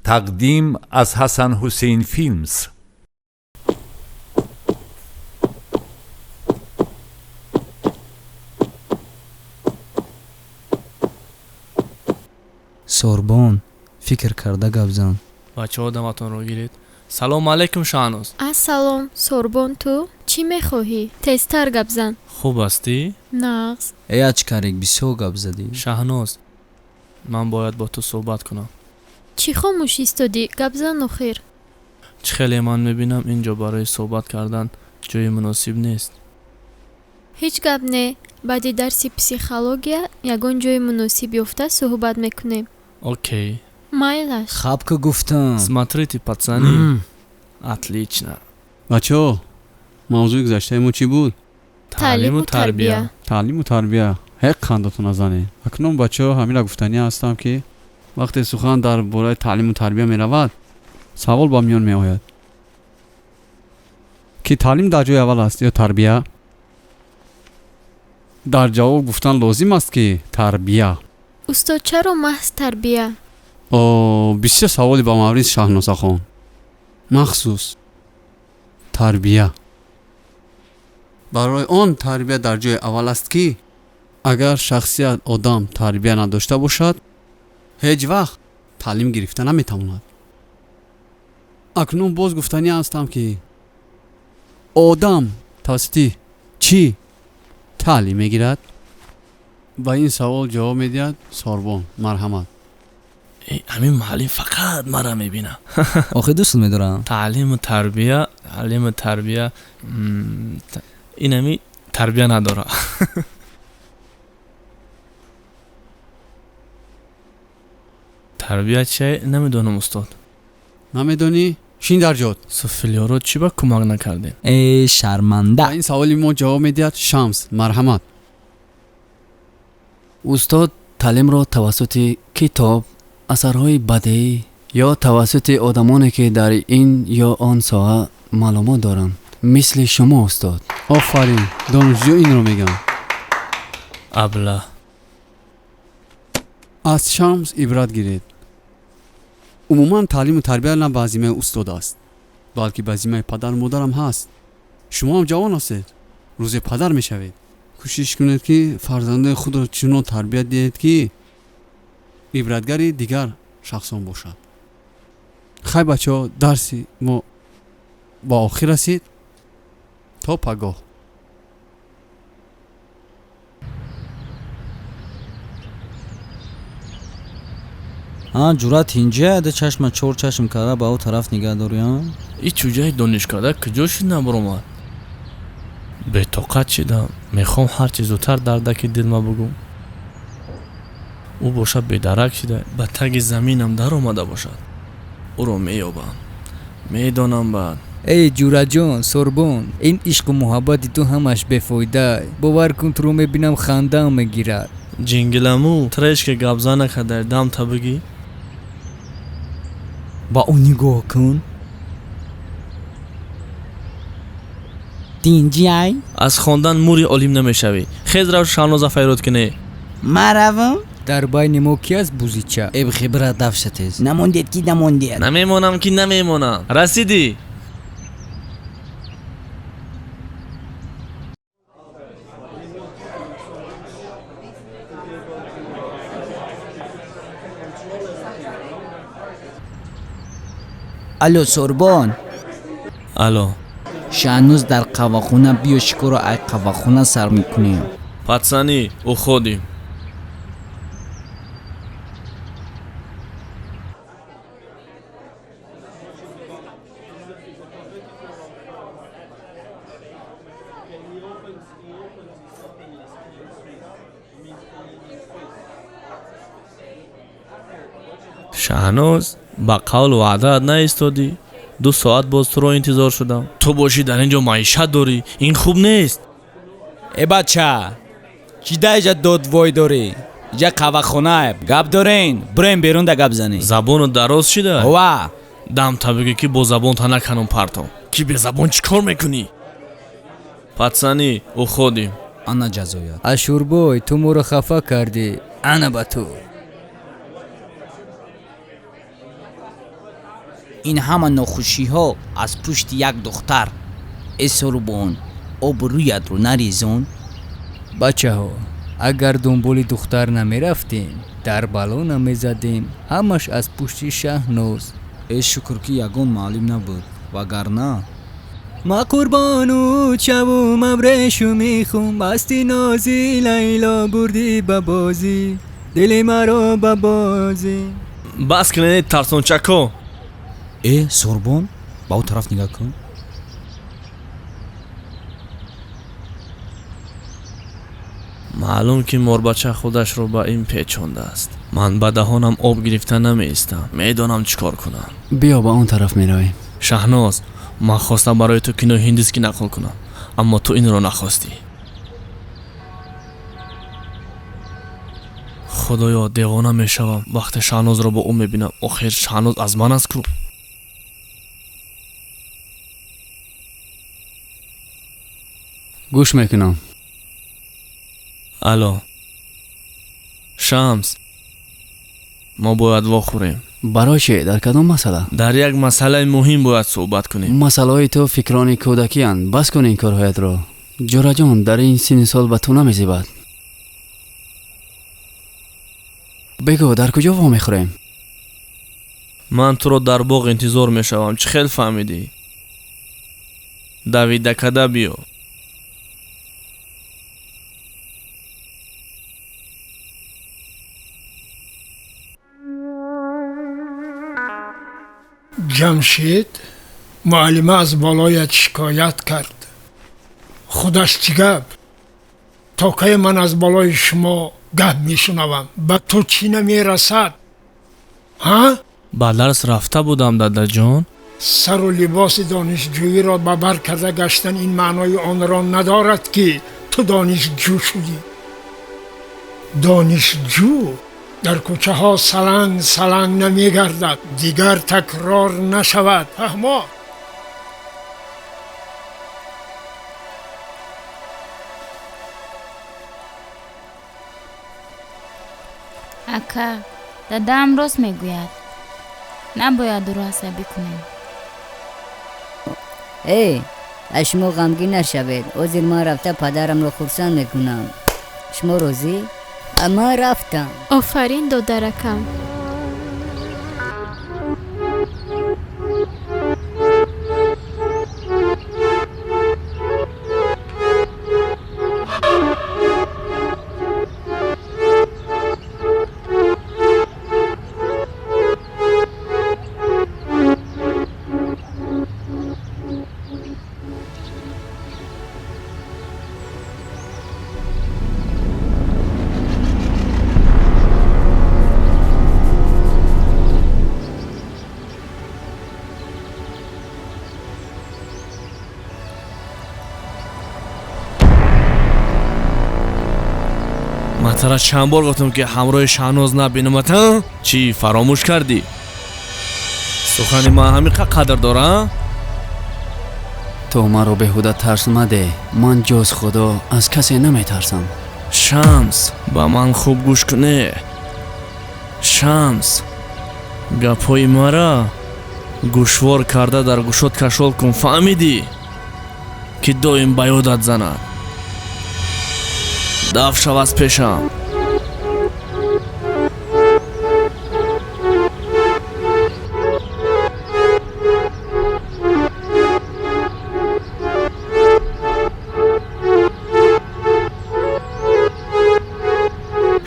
Тақдим аз Ҳасан Ҳусейн Филмс. Сорбон, фикр карда гап зан. Бачаҳо, даматонро гиред. Салому алайкум, Шаҳноз. Ассалом, Сорбон, ту чӣ мехоҳӣ? Тезтар гап зан. Хуб ҳастӣ? Нағз. Эй ачкарик, бисёр гап задӣ. Шаҳноз, ман бояд бо ту суҳбат кунам. Чӣ хомӯш истодӣ? Гап зан охир. Чӣ хеле ман мебинам, ин ҷо барои суҳбат кардан ҷои муносиб нест. Ҳеҷ гап не, баъди дарси психология ягон ҷои муносиб ёфта суҳбат мекунем. Окей. Майлаш. Хаб ка гуфтам. Смотрите, пацаны, отлично. Бачаҳо, мавзӯи гузаштаи мо чӣ буд? Таълиму тарбия. Таълиму тарбия. Ҳеқ қандатон назанед. Акнун, бачаҳо, ҳамира гуфтанӣ ҳастам, ки вақте сухан дар бораи таълиму тарбия меравад, савол ба миён меояд, ки таълим дар ҷои аввал аст ё тарбия? Дар ҷавоб гуфтан лозим аст, ки тарбия. Устод, чаро маҳз тарбия? О, бисёр саволи ба маврид, Шаҳнозахон. Махсус тарбия барои он тарбия дар ҷои аввал аст, ки агар шахсият одам тарбия надошта бошад, ҳеҷ вақт таълим гирифта наметавонад. Акнун боз гуфтанӣ ҳастам, ки одам тавассути чӣ таълим мегирад? Ба ин савол ҷавоб медиҳад Сорбон. Марҳамат. Ҳамин муаллим фақат мара мебинад. Охир дӯст медорам. Таълиму тарбия, таълиму тарбия, инами тарбия надора. Тарбия чия, намедонам, устод. Намедонӣ? Шин дар ҷот. Суфлёро чӣ ба кӯмак накардем? Э, шарманда. Ба ин саволи мо ҷавоб медиҳад Шамс. Марҳамат. Устод, таълимро тавассути китоб, асарҳои бадеӣ ё тавассути одамоне, ки дар ин ё он соҳа маълумот доранд, мисли шумо, устод. Офарин, донишҷӯ инро мегӯянд. Абла. Аз Шамс ибрат гиред. Умуман, таълиму тарбия на ба зиммаи устод аст, балки ба зиммаи падару модарам ҳаст. Шумоам ҷавон ҳастед, рӯзе падар мешавед. Кӯшиш кунед, ки фарзандои худро чунон тарбият диҳед, ки ибратгари дигар шахсон бошад. Хай, бачаҳо, дарси мо ба охир расид. То пагоҳ. А ҷуръат инҷа да чашма чор чашм карда ба ӯ тараф нигаҳ дорӣ, а? И чӯҷаи донишкада куҷо шуд, набаромад? Бетоқат шидам, мехоҳам ҳарчи зудтар дардаки дилма бугум. Ӯ бошад бедарак шида, ба таги заминам даромада бошад. Ӯро меёбам, медонам баъд. Эй ҷураҷон, Сорбон, ин ишқу муҳаббати ту ҳамаш бефоида. Бовар кун, туро мебинам, хандаам мегирад. Ҷингиламу трешка гапзан накардай, дамта бигӣ. Ба ӯ нигоҳ кун. Тинҷиай? Аз хондан мури олим намешавӣ. Хез, рав, Шаҳноза файрод кунӣ. Маравам. Дар байни мо ки аст бузича? Э, бихе, брат, дафша тез. Намондед ки намондед. Намемонам ки намемонам. Расидӣ. Алло, Сорбон. Алло. Шаҳнӯз дар қаҳвахона, биё, шикорро ай қаҳвахона сар мекунем. Пацаны, уходим. Шаҳноз, ба қавлу ваъдаат наистодӣ. 2 соат боз туро интизор шудам. Ту бошӣ, дар ин ҷо маишат дорӣ. Ин хуб нест. Э бача, чӣ да иҷа додвой дорӣ? Иҷа қаҳвахонае, гап дорен, бурем берун, да гап занем. Забону дароз шида. Ова. Дамта бигӯ, ки бо забонта наканум партом. Ки безабон чӣ кор мекунӣ? Пацаны, уходим. Ана ҷазоят. Ашурбой, ту моро хафа кардӣ. Ана ба ту. Ин ҳама нохушиҳо аз пушти як духтар. Э Сурбон, обрӯятро нарезон. Бачаҳо, агар дунболи духтар намерафтем, дар бало намезадем. Ҳамаш аз пушти Шаҳноз. Э шукр, ки ягон муаллим набуд, вагарна Ма қурбону чавум абрешу мехум, басти нози Лайло бурдӣ ба бозӣ, дили маро ба бозӣ. Бас кунед, тарсончако. Э Сурбон, ба ӯ тараф нигоҳ кун. Маълум, ки морбача худашро ба ин печондааст. Ман ба даҳонам об гирифта намеистам, медонам чӣ кор кунам. Биё, ба он тараф меравем. Шаҳноз, ман хостам барои ту кинои ҳиндиски нақл кунам, аммо ту инро нахостӣ. Худоё, девона мешавам вақте Шаҳнозро бо ӯ мебинам. Охир Шаҳноз аз ман аст ку. Гӯш мекунам. Алло, Шамс, мо бояд вохӯрем. Барои чӣ? Дар кадом масъала? Дар як масъалаи муҳим бояд суҳбат кунем. Масъалаҳои ту фикрони кӯдакиянд. Бас кун ин корҳоятро, ҷӯраҷон. Дар ин синни сол ба ту намезебад. Бигӯ, дар куҷо вомехӯрем? Ман туро дар боғ интизор мешавам. Чӣ хел фаҳмидӣ? Давида када биё. Ҷамшед, муаллима аз болоят шикоят кард. Худаш чӣ гап? То кай ман аз болои шумо гап мешунавам? Ба ту чӣ намерасад, ҳа? Ба дарс рафта будам, дадаҷон. Сару либоси донишҷӯиро ба бар карда гаштан ин маънои онро надорад, ки ту донишҷӯ шудӣ. Донишҷӯ дар кӯчаҳо саланг саланг намегардад. Дигар такрор нашавад, фаҳмо? Ака, дадаам рост мегӯяд, набояд ӯро асабӣ кунем. Э, аз шумо ғамгин нашавед. Ҳозир ман рафта падарамро хурсанд мекунам. Шумо розӣ? Ман рафтам. Офарин, додаракам. Ман тара чанд бор гуфтам, ки ҳамроҳи Шаҳноз набинамат, а? Чӣ, фаромӯш кардӣ? Сухани ман ҳамин қадр дора? Ту маро беҳуда тарс мадеҳ. Ман ҷуз Худо аз касе наметарсам. Шамс, ба ман хуб гӯш куне. Шамс, гапҳои мара гӯшвор карда дар гӯшот кашол кун, фаҳмидӣ? Ки доим ба ёдат занад. Даф шав аз пешам.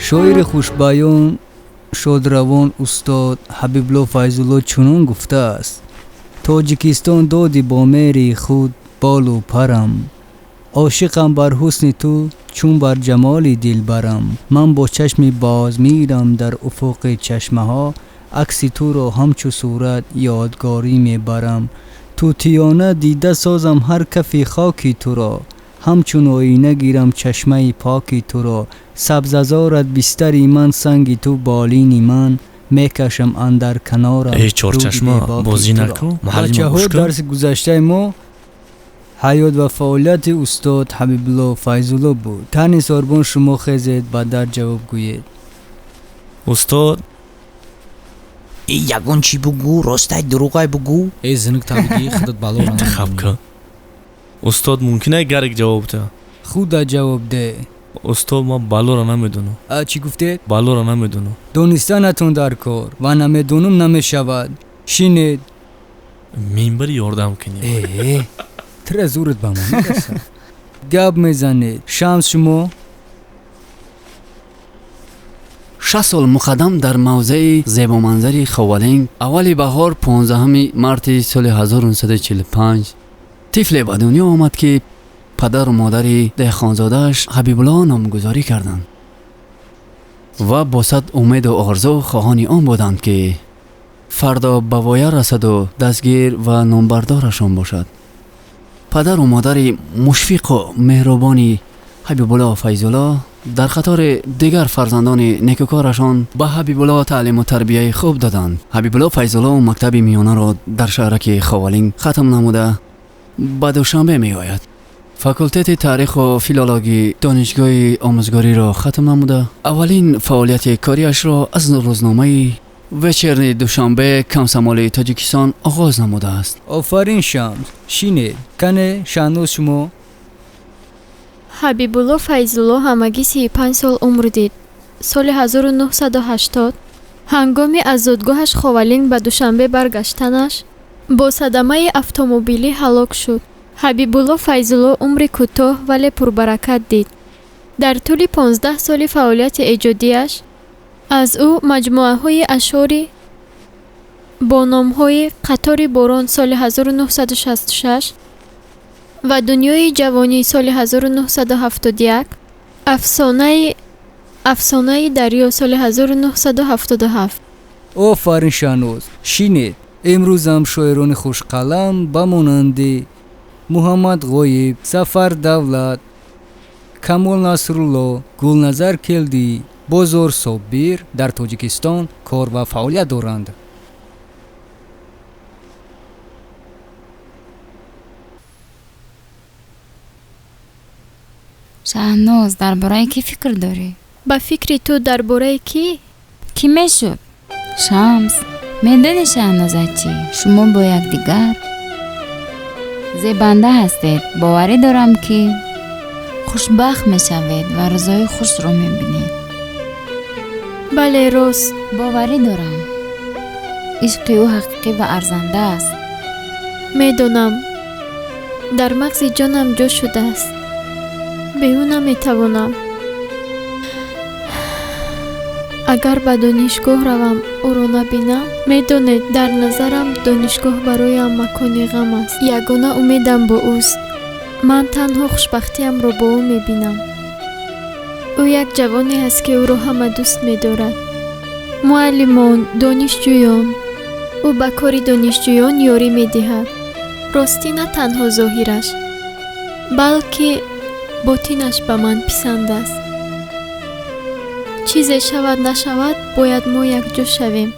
Шоири хушбаён, шодравон устод Ҳабибулло Файзулло чунон гуфтааст: Тоҷикистон доди бо меҳри худ болу парам, ошиқам бар ҳусни ту чун бар ҷамоли дилбарам. Ман бо чашми боз мирам дар уфуқи чашмаҳо, акси туро ҳамчу сурат ёдгорӣ мебарам. Тутиёна дида созам ҳар кафи хоки туро, ҳамчун оина гирам чашмаи поки туро. Сабзазорат бистари ман, санги ту болини ман, мекашам андар канорам. Эй чорчашма, бозӣ накун. Бачаҳо, дарси гузаштаи мо ҳаёт ва фаъолияти устод Ҳабибулло Файзулло буд. Тани Сорбон, шумо хезед, ба дар ҷавоб гӯед. Устод, Э, ягон чӣ бугӯ, ростай дурӯғай бугӯ. Э, зинак табигӣ худат балоро Интихаб кун. Устод, мумкин гарик ҷавоб диҳад? Худа ҷавоб деҳ. Устод, ман балоро намедонам. А чӣ гуфтед? Балоро намедонам. Донистанатон дар кор ва намедонум намешавад. Шинед. Минбар ёрдам кунед. Э, тира зурат ба ман мерасад. Гап мезанед. Шамс, шумо? 6 сол муқаддам дар мавзеи зебоманзари Ховалинг аввали баҳор 15 марти соли 1945 тифле ба дунё омад, ки падару модари деҳқонзодааш Ҳабибулло номгузорӣ карданд ва бо сад умеду орзу хоҳони он буданд, ки фардо ба воя расаду дастгир ва номбардорашон бошад. Падару модари мушфиқу меҳрубони Ҳабибулло Файзулло дар қатори дигар фарзандони некукорашон ба Ҳабибулло таълиму тарбияи хуб доданд. Ҳабибулло Файзулло мактаби миёнаро дар шаҳраки Ховалинг хатм намуда ба Душанбе меояд. Факултети таъриху филологии донишгоҳи омӯзгориро хатм намуда аввалин фаъолияти кориашро аз рӯзномаи Вечерни Душанбе Комсомоли Тоҷикистон оғоз намудааст. Офарин, Шамс. Шинед. Кане, Шаҳноз, шумо? Ҳабибулло Файзулло ҳамагӣ 35 сол умр дид. Соли 1980 ҳангоми аз зодгоҳаш Ховалинг ба Душанбе баргаштанаш бо садамаи автомобилӣ ҳалок шуд. Ҳабибулло Файзулло умри кӯтоҳ, вале пурбаракат дид. Дар тӯли 15 соли фаъолияти эҷодиаш аз ӯ маҷмӯаҳои ашъори бо номҳои «Қатори борон» соли 1966 ва «Дунёи ҷавонӣ» соли 1971, «Афсонаи дарё» соли 1977. Офарин, Шаҳноз. Шинед. Имрӯзам шоирони хушқалам ба монанди Муҳаммад Ғоиб, Сафар Давлат, Камол Насрулло, Гулназар Келдӣ, Бозор Собир дар Тоҷикистон кор ва фаъолият доранд. Шаҳноз, дар бораи кӣ фикр дорӣ? Ба фикри ту дар бораи кӣ? Кӣ мешуд? Шамс. Медонӣ, Шаҳнозачӣ, шумо бо якдигар зебанда ҳастед. Боварӣ дорам, ки хушбахт мешавед ва рӯзҳои хушро мебинед. Бале, рост. Боварӣ дорам, ишқи ӯ ҳақиқӣ ва арзанда аст. Медонам, дар мағзи ҷонам ҷо шудааст. Бе ӯ наметавонам. Агар ба донишгоҳ равам, ӯро набинам, медонед, дар назарам донишгоҳ бароям макони ғам аст. Ягона умедам бо ӯст. Ман танҳо хушбахтиамро бо ӯ мебинам. Ӯ як ҷавоне аст, ки ӯро ҳама дӯст медорад. Муаллимон, донишҷӯён. Ӯ ба кори донишҷӯён ёрӣ медиҳад. Ростӣ на танҳо зоҳираш, балки ботинаш ба ман писанд аст. Чизе шавад нашавад, бояд мо якҷо шавем.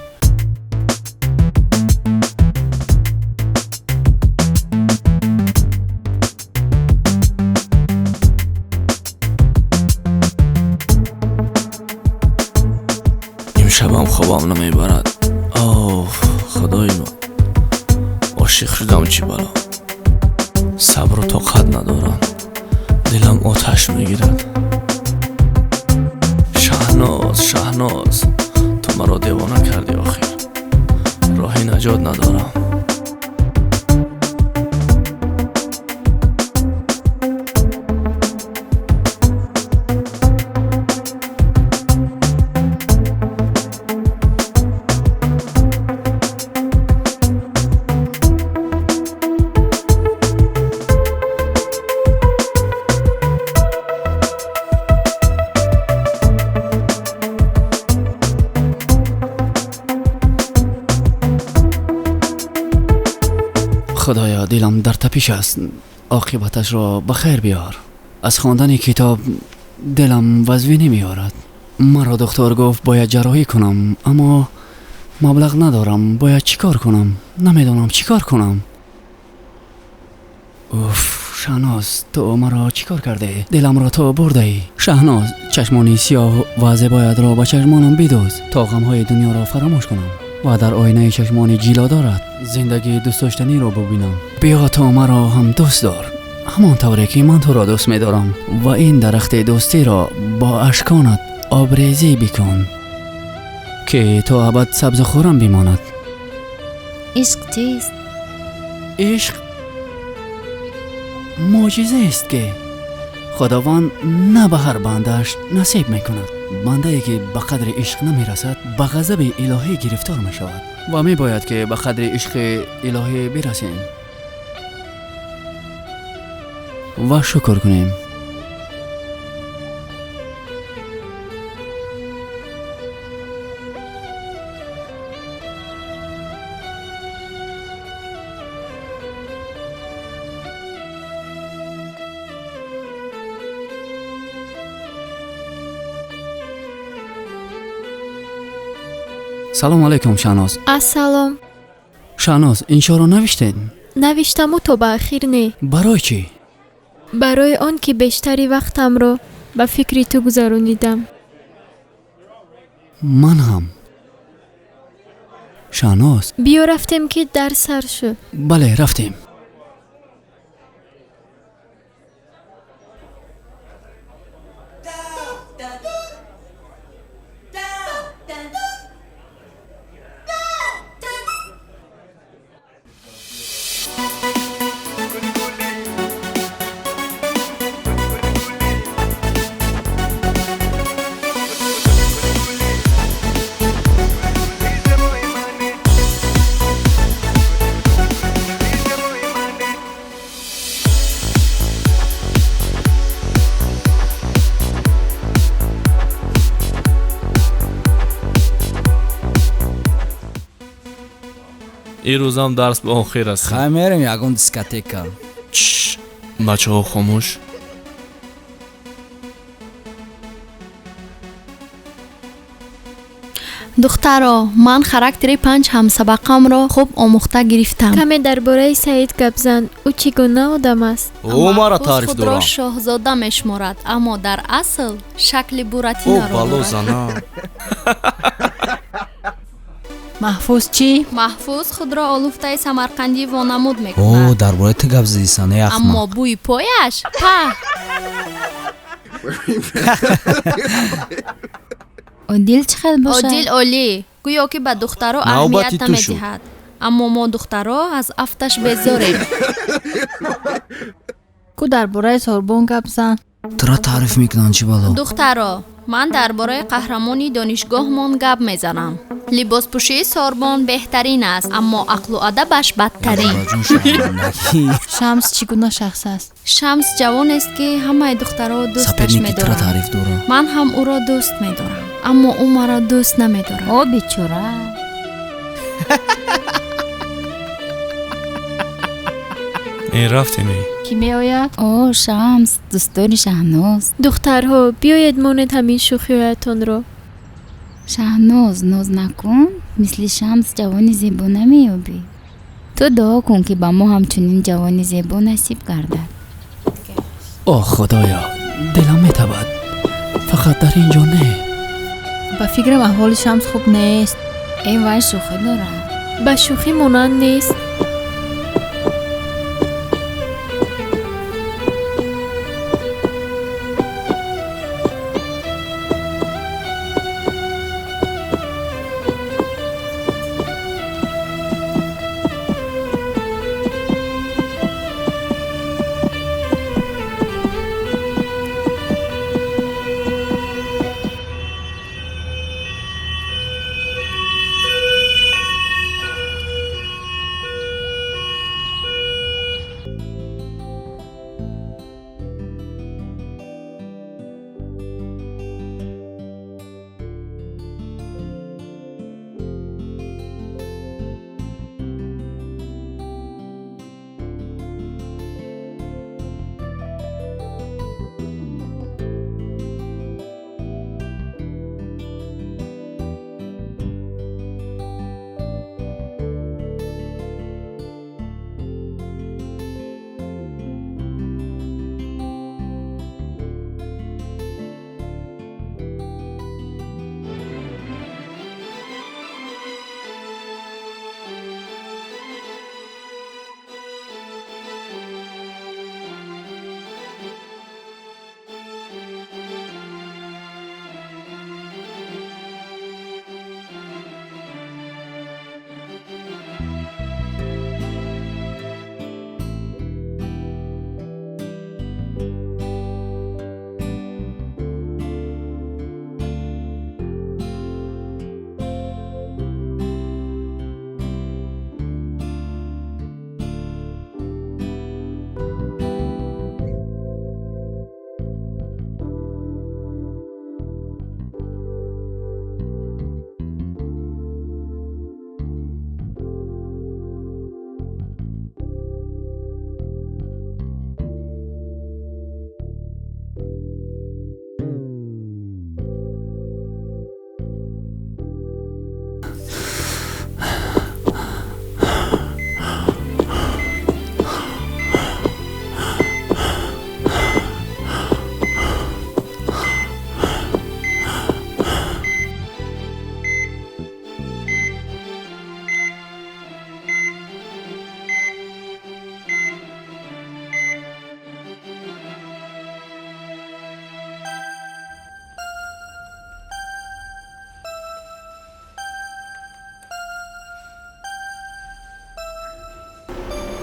Имшабам хобам намебарад. Оф, худои ман, ошиқ шудам, чӣ бало. Сабру тоқат надорам, дилам оташ мегирад. Шаҳноз, Шаҳноз, ту маро девона кардӣ охир. Роҳи наҷот надорам. Худоё, дилам дар тапиш аст. Оқибаташро ба хайр биёр. Аз хондани китоб дилам вазвинӣ меорад. Маро духтур гуфт бояд ҷарроҳӣ кунам, аммо маблағ надорам. Бояд чӣ кор кунам? Намедонам чӣ кор кунам. Уф, Шаҳноз, ту маро чӣ кор кардӣ? Диламро ту бурдаӣ. Шаҳноз, чашмони сиёҳ ва зебоятро ба чашмонам бидӯз, то ғамҳои дунёро фаромӯш кунам. Ва дар оинаи чашмони ҷилодорат зиндагии дӯстдоштаниро бубинам. Биё то маро ҳам дӯст дор, ҳамон тавре ки ман туро дӯст медорам, ва ин дарахти дӯстиро бо ашконат обрезӣ бикун, ки то абад сабзу хуррам бимонад. Ишқ чист? Ишқ мӯъҷизаест, ки Худованд на ба ҳар бандааш насиб мекунад. Бандае ки ба қадри ишқ намерасад, ба ғазаби илоҳӣ гирифтор мешавад ва мебояд ки ба қадри ишқи илоҳӣ бирасем ва шукр кунем. Салом алейкум, Шаҳноз. Ассалом. Шаҳноз, иншоро навиштед? Навиштаму то ба ахир не. Барои чӣ? Барои он ки бештари вақтамро ба фикри ту гузаронидам. Ман ҳам. Шаҳноз. Биё рафтем, ки дарс сар шуд. Бале, рафтем. Ин рӯзам дарс ба охир расид. Хай, мерем ягон дискотека. Чш, бачаҳо, хомӯш. Духтаро, ман характери панҷ ҳамсабақамро хуб омӯхта гирифтам. Каме дар бораи Саид гап зан. Ӯ чӣ гуна одам аст? Ӯ маро таъриф худро дорам. Шоҳзода мешуморад, аммо дар асл шакли О, буратиноро бало дорад. зана. Маҳфуз чӣ? Маҳфуз худро олуфтаи самарқандӣ вонамуд О, мекунад. дар бораи ту гап задисан, э Аммо ахмақ. бӯи пояш паҳ. Одил чӣ хел бошад? Одил олӣ, гӯё ки ба духтаро Навбати аҳамият ту шуд. намедиҳад. Аммо мо духтаро аз афташ безорем. Ку дар бораи Сорбон гап зан. Тура таъриф мекунанд, чӣ бало? Духтаро, ман дар бораи қаҳрамони донишгоҳмон гап мезанам. Либоспӯшии Сорбон беҳтарин аст, аммо ақлу адабаш бадтарин. Шамс чӣ гуна шахс аст? Шамс ҷавонест, ки ҳамаи духтаро дӯсташ Соперники тура медоранд. таъриф дорам. Ман ҳам ӯро дӯст медорам, аммо ӯ маро дӯст намедорад. О, бечора. Ин рафтем. Кӣ меояд? О, Шамс, дӯстдори Шаҳноз. Духтарҳо, биёед монед ҳамин шӯхиҳоятонро. Шаҳноз, ноз накун, мисли Шамс ҷавони зебо намеёбӣ. Ту дуо кун, ки ба мо ҳамчунин ҷавони зебо насиб гардад. О худоё, дилам метабад. Фақат дар ин ҷо не. Ба фикрам, аҳволи Шамс хуб нест. Э, вай шӯхӣ дорад. Ба шӯхӣ монанд нест.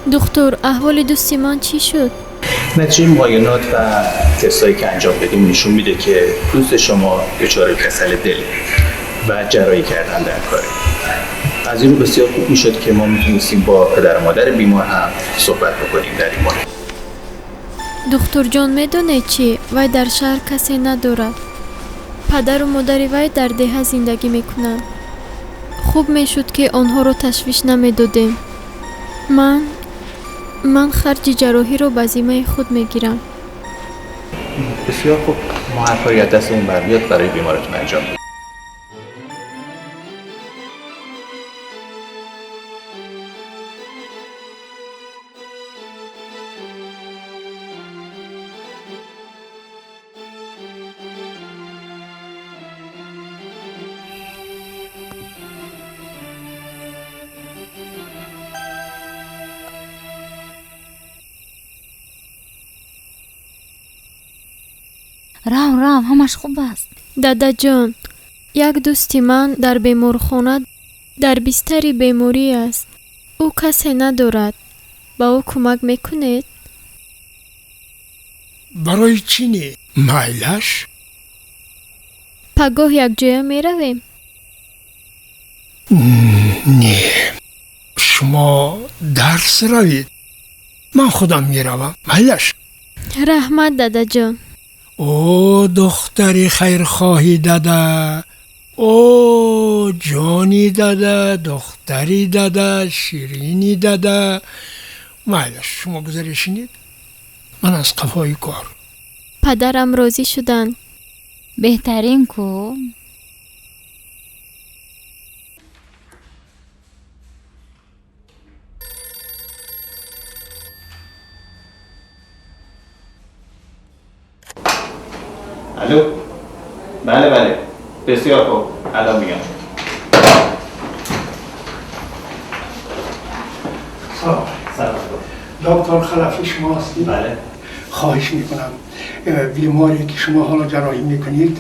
Духтур, аҳволи дӯсти ман чӣ шуд? نتیجه معاینات و تستایی که انجام بدیم نشون میده که دوست شما دچار کسل دله و جراحی کردن در کاره. از این رو بسیار خوب میشد که ما میتونستیم با پدر و مادر بیمار هم صحبت بکنیم در این مورد. Духтурҷон, медонед чӣ? Вай дар шаҳр касе надорад. Падару модари вай дар деҳа зиндагӣ мекунанд. Хуб мешуд, ки онҳоро ташвиш намедодем. Ман харҷи ҷарроҳиро ба зиммаи худ мегирам. بسیار خوب، ما هر کاری از دستمون برمیاد برای بیمارتون انجام میدیم. Рав, рав, ҳамаш хуб аст. Дадаҷон, як дӯсти ман дар беморхона дар бистари беморӣ аст. Ӯ касе надорад. Ба ӯ кӯмак мекунед? Барои чӣ не? Майлаш? Пагоҳ якҷоя меравем? Не, шумо дарс равед, ман худам меравам, майлаш? Раҳмат, дадаҷон. О, духтари хайрхоҳи дада, о, ҷони дада, духтари дада, ширини дада. Майлаш, шумо гузаре шинед, ман аз қафои кор. Падарам розӣ шуданд. Беҳтарин ку. الو، بله بله، بسیار خوب، الان میام. سلام. سلام. دکتر خلفی شما هستید؟ بله. خواهش میکنم، بیماری که شما حالا جراحی میکنید،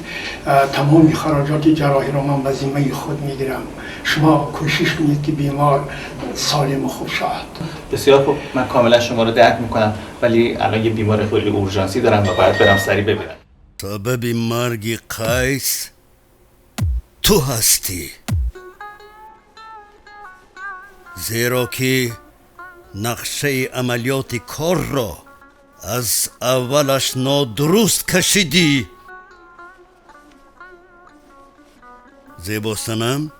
تمام خراجات جراحی رو من به ذمه خود میگیرم. شما کوشش کنید که بیمار سالم و خوب شود. بسیار خوب، من کاملا شما رو درک میکنم، ولی الان یه بیمار خیلی اورژانسی دارم و باید برم سریع ببینم. سبب مرگ قیس تو هستی، زیرا که نقشه عملیات کار را از اولش نادرست کشیدی. زیبا صنم،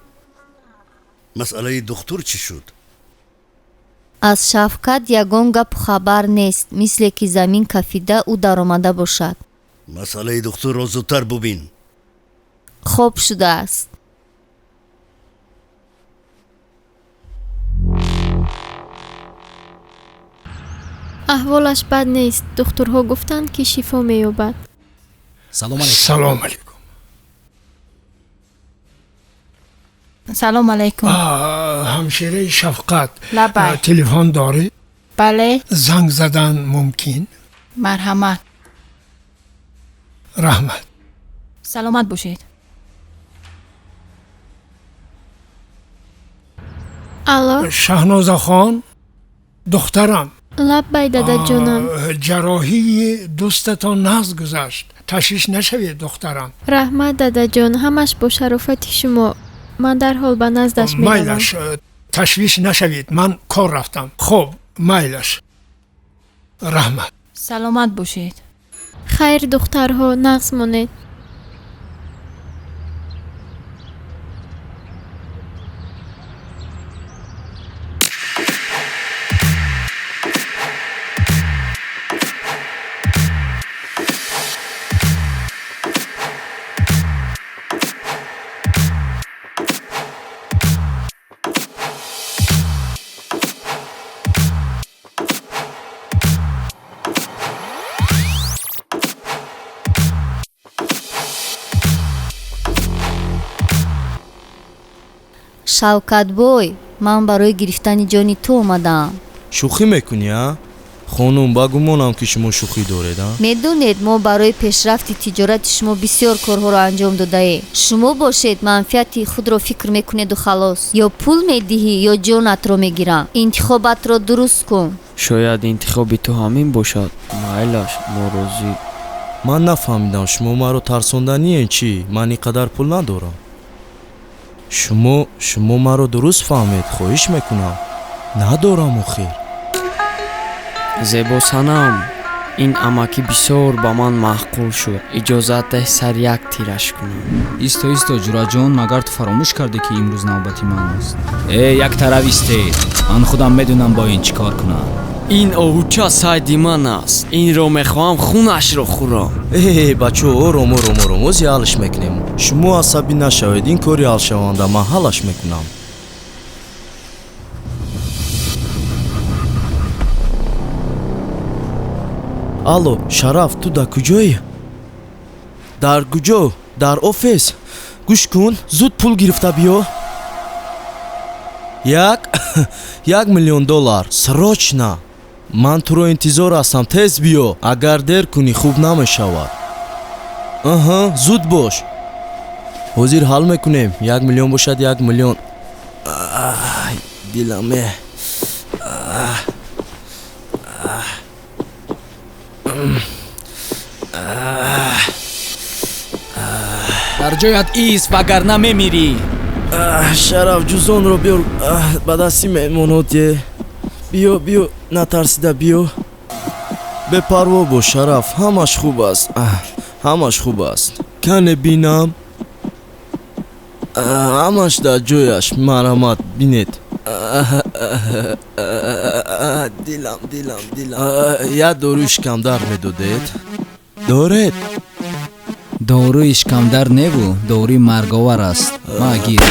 مسئله دکتر چی شد؟ Аз Шавкат ягон гапу хабар нест, мисле ки замин кафида ӯ даромада бошад. مسئله دکتر را زودتر ببین. Хоб шудааст. Аҳволаш бад нест. Духтурҳо гуфтанд, ки шифо меёбад. Салом алейкум. Салом алейкум. Салом алейкум. Ҳамшираи Шафқат. Лабай. Телефон дорӣ? Бале. Занг задан мумкин? Марҳамат. Раҳмат. Саломат бошед. Алло. Шаҳнозахон, духтарам. Лаббай, дадаҷонам. Ҷарроҳии дӯстатон нағз гузашт. Ташвиш нашавед, духтарам. Раҳмат, дадаҷон, ҳамаш бо шарофати шумо. Ман дарҳол ба наздаш меравам. Майлаш, ташвиш нашавед, ман кор рафтам. Хуб, майлаш, раҳмат. Саломат бошед. Хайр, духтарҳо, нағз монед. Шавкатбой, ман барои гирифтани ҷони ту омадаам. Шӯхӣ мекунӣ, а? Хонум, ба гумонам ки шумо шӯхӣ доред, а? Медонед, мо барои пешрафти тиҷорати шумо бисёр корҳоро анҷом додаем. Шумо бошед, манфиати худро фикр мекунеду халос. Ё пул медиҳӣ, ё ҷонатро мегирам. Интихобатро дуруст кун. Шояд интихоби ту ҳамин бошад. Майлаш, мо розӣ. Ман нафаҳмидам, шумо маро тарсонданиен чӣ? Ман ин қадар пул надорам. Шумо маро дуруст фаҳмед, хоҳиш мекунам. Надорам охир. Зебосанам, ин амакӣ бисёр ба ман маъқул шуд. Иҷозат деҳ сар як тираш кунам. Исто, исто, ҷураҷон, магар ту фаромӯш кардӣ, ки имрӯз навбати ман аст? Э, як тараф истед, ман худам медонам бо ин чӣ кор кунам. Ин оҳуча сайди ман аст. Инро мехоҳам хунашро хӯрам. Э, бачо, ором, ором, ором, ози ҳалш мекунем. Шумо асабӣ нашавед, ин кори ҳалшаванда, ман ҳалаш мекунам. Алло, Шараф, ту дар куҷоӣ? Дар куҷо? Дар офис? Гӯш кун, зуд пул гирифта биё. 1 миллион доллар. Срочно. Ман туро интизор ҳастам, тез биё. Агар дер кунӣ, хуб намешавад. Аҳа, зуд бош. Ҳозир ҳал мекунем. 1 миллион бошад, 1 миллион. Диламе. Дар ҷоят ист, вагарна мемирӣ. Шараф, ҷуздонро биёр, ба дасти меҳмонот е. Биё, биё, натарсида биё. Бепарво бош, Шараф, ҳамаш хуб аст, ҳамаш хуб аст. Кане бинам. Ҳамаш дар ҷояш, марҳамат, бинед. Дилам, дилам, дилам. Як доруи шикамдард медодед? Доред? Доруи шикамдард неву, доруи марговар аст. Ма, гир.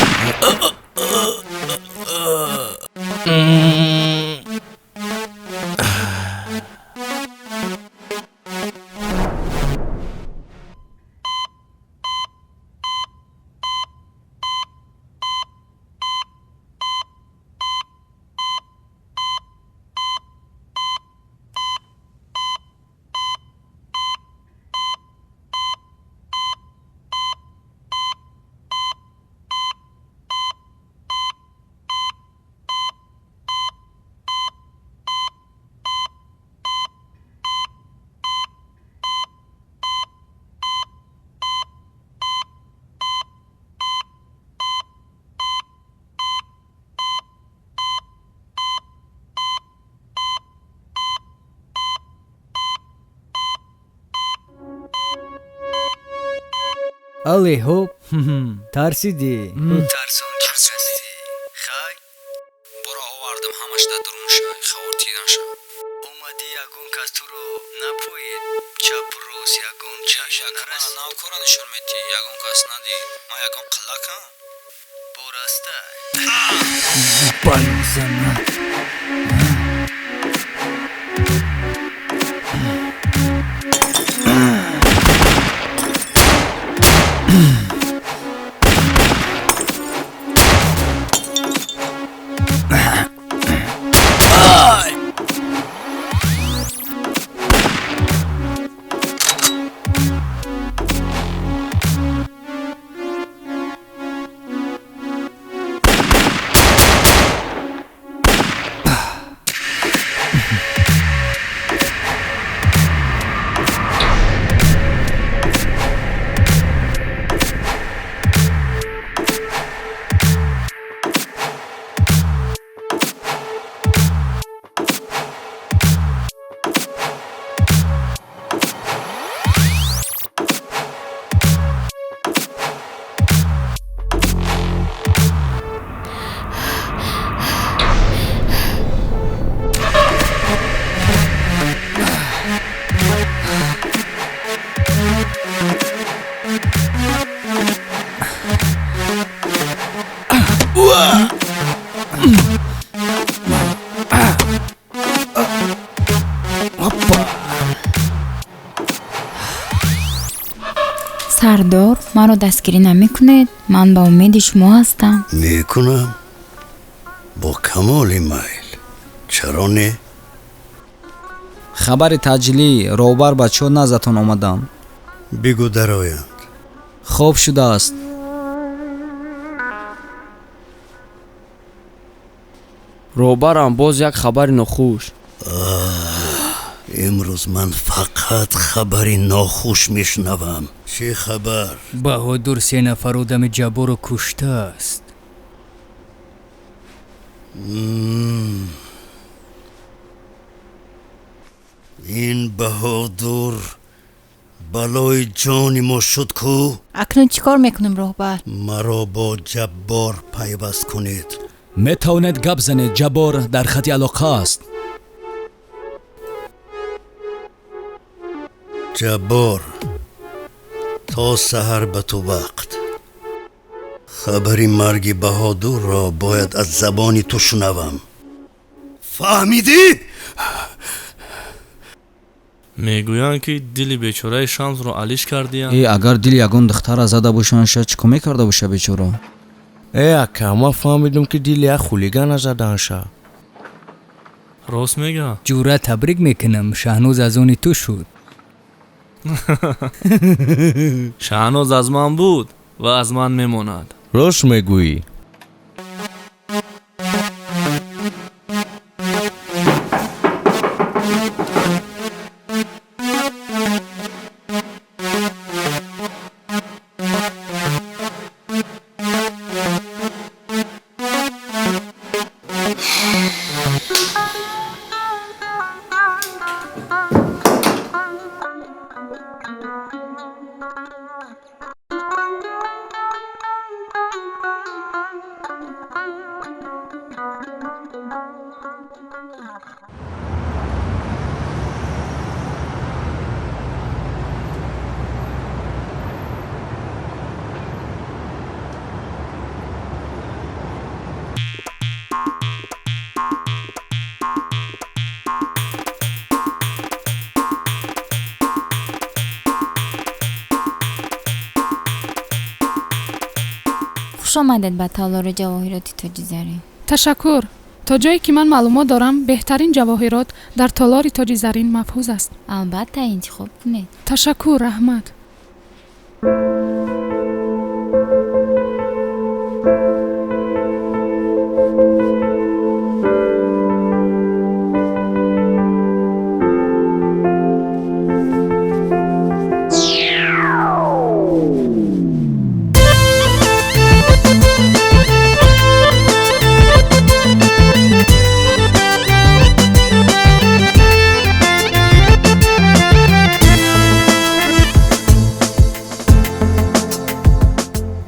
Алле, ҳоп, тарсидӣ. Тарсон чӣ? Хай, боро овардам, ҳамаш дар дурун шай, хавотир наша. Омадӣ, ягон кас туро напоид, чапу рост ягон чашм нарасид. Навкора нишон метӣ, ягон кас надид. Ман ягон қиллакам? Бораста. Балозана. Сардор, маро дастгирӣ намекунед? Ман ба умеди шумо ҳастам. Мекунам, бо камоли майл, чаро не? Хабари таъҷилӣ, роҳбар, бачаҳо наздатон омаданд. Бигӯ дароянд. Хоб шудааст. Роҳбарам, боз як хабари нохуш. Имрӯз ман фақат хабари нохуш мешунавам. Чӣ хабар? Баҳодур се нафар одами Ҷабборро куштааст. Ин Баҳодур балои ҷони мо шуд ку? Акнун чӣ кор мекунем, роҳбар? Маро бо Ҷаббор пайваст кунед. Метавонед гап занед, Ҷаббор дар хати алоқа аст. Ҷаббор, то саҳар ба ту вақт. Хабари марги Баҳодурро бояд аз забони ту шунавам. Фаҳмидӣ? Мегӯянд, ки дили бечораи Шамсро алиш кардиянд. Э, агар дили ягон духтара зада бошанд, шояд чӣ кор мекарда боша бечора? Э, ака, ман фаҳмидам, ки дили як хулигана заданша. Рост мега? Ҷура, табрик мекунам, Шаҳноз аз они ту шуд. Шаҳноз аз ман буд ва аз ман мемонад. Рост мегӯӣ. Хуш омадед ба толори ҷавоҳироти Тоҷи Зарин. Ташаккур. То ҷое ки ман маълумот дорам, беҳтарин ҷавоҳирот дар толори Тоҷи Зарин маҳфуз аст. Албатта, интихоб кунед. Ташаккур, раҳмат.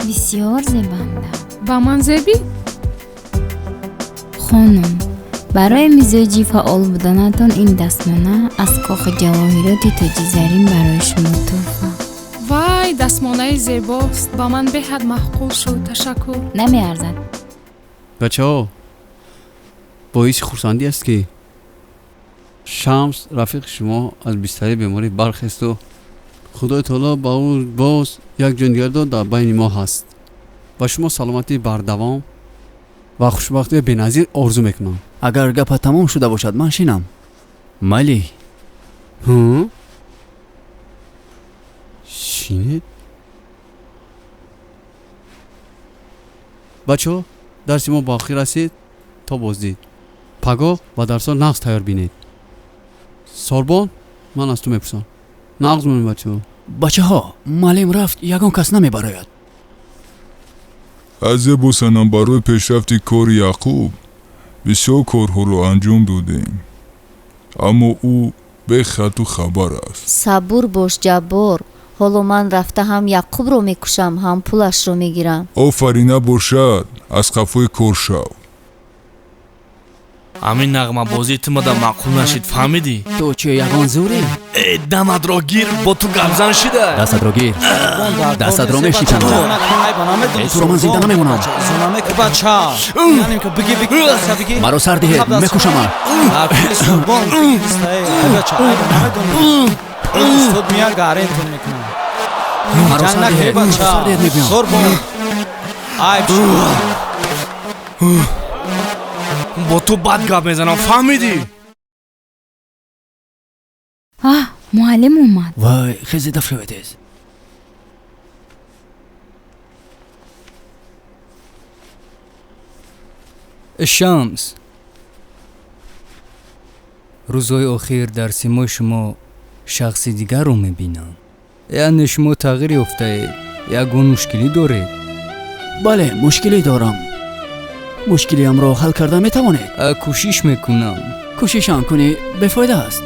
Бисёр зебанда. Ба ман зебӣ? Хонум, барои мизоҷи фаъол буданатон ин дастмона аз кохи ҷавоҳироти Тоҷи Зарин барои шумо тӯҳфа. Вай, дастмонаи зебост, ба ман беҳад маъқул шуд, ташаккур. Намеарзад. Бачаҳо, боиси хурсандӣ аст, ки Шамс, рафиқи шумо, аз бистари беморӣ бархесту Худои таоло ба ӯ боз як ҷон дигар дод, дар байни мо ҳаст. Ба шумо саломатии бардавом ва хушбахтии беназир орзу мекунам. Агар гапа тамом шуда бошад, ман шинам. Майли. Шинед. Бачаҳо, дарси мо ба охир расид. То боздид. Пагоҳ ба дарсҳо нағз тайёр бинед. Сорбон, ман аз ту мепурсам. Нағз монед, бачаҳо. Бачаҳо, муаллим рафт, ягон кас намебарояд. Аз Зебосанам барои пешрафти кори Яъқуб бисёр корҳоро анҷом додем, аммо ӯ бехату хабар аст. Сабур бош, Ҷаббор. Ҳоло ман рафта ҳам Яъқубро мекушам, ҳам пулашро мегирам. Офарин, набошад, аз қафои кор шав. Ҳамин нағмабозии ту мада маъқул нашид, фаҳмидӣ? Ту чӣ, ягон зӯрӣ? Э, даматро гир, бо ту гапзан шида. Дастатро гир, дастатро мешиканам. Э, туро ман зинда намемонам. Маро сар диҳед, мекушамам. Маро сар диҳед, сар диҳед, мегӯям. Бо ту бад гап мезанам, фаҳмидӣ? Аҳ, муаллим омад. Вай, хезе, даф шавед тез. Шамс, рӯзҳои охир дар симои шумо шахси дигарро мебинам. Яъне шумо тағйир ёфтаед, ягон мушкилӣ доред? Бале, мушкилӣ дорам. Мушкилиамро ҳал карда метавонед? Кӯшиш мекунам. Кӯшишам кунӣ бефоида аст.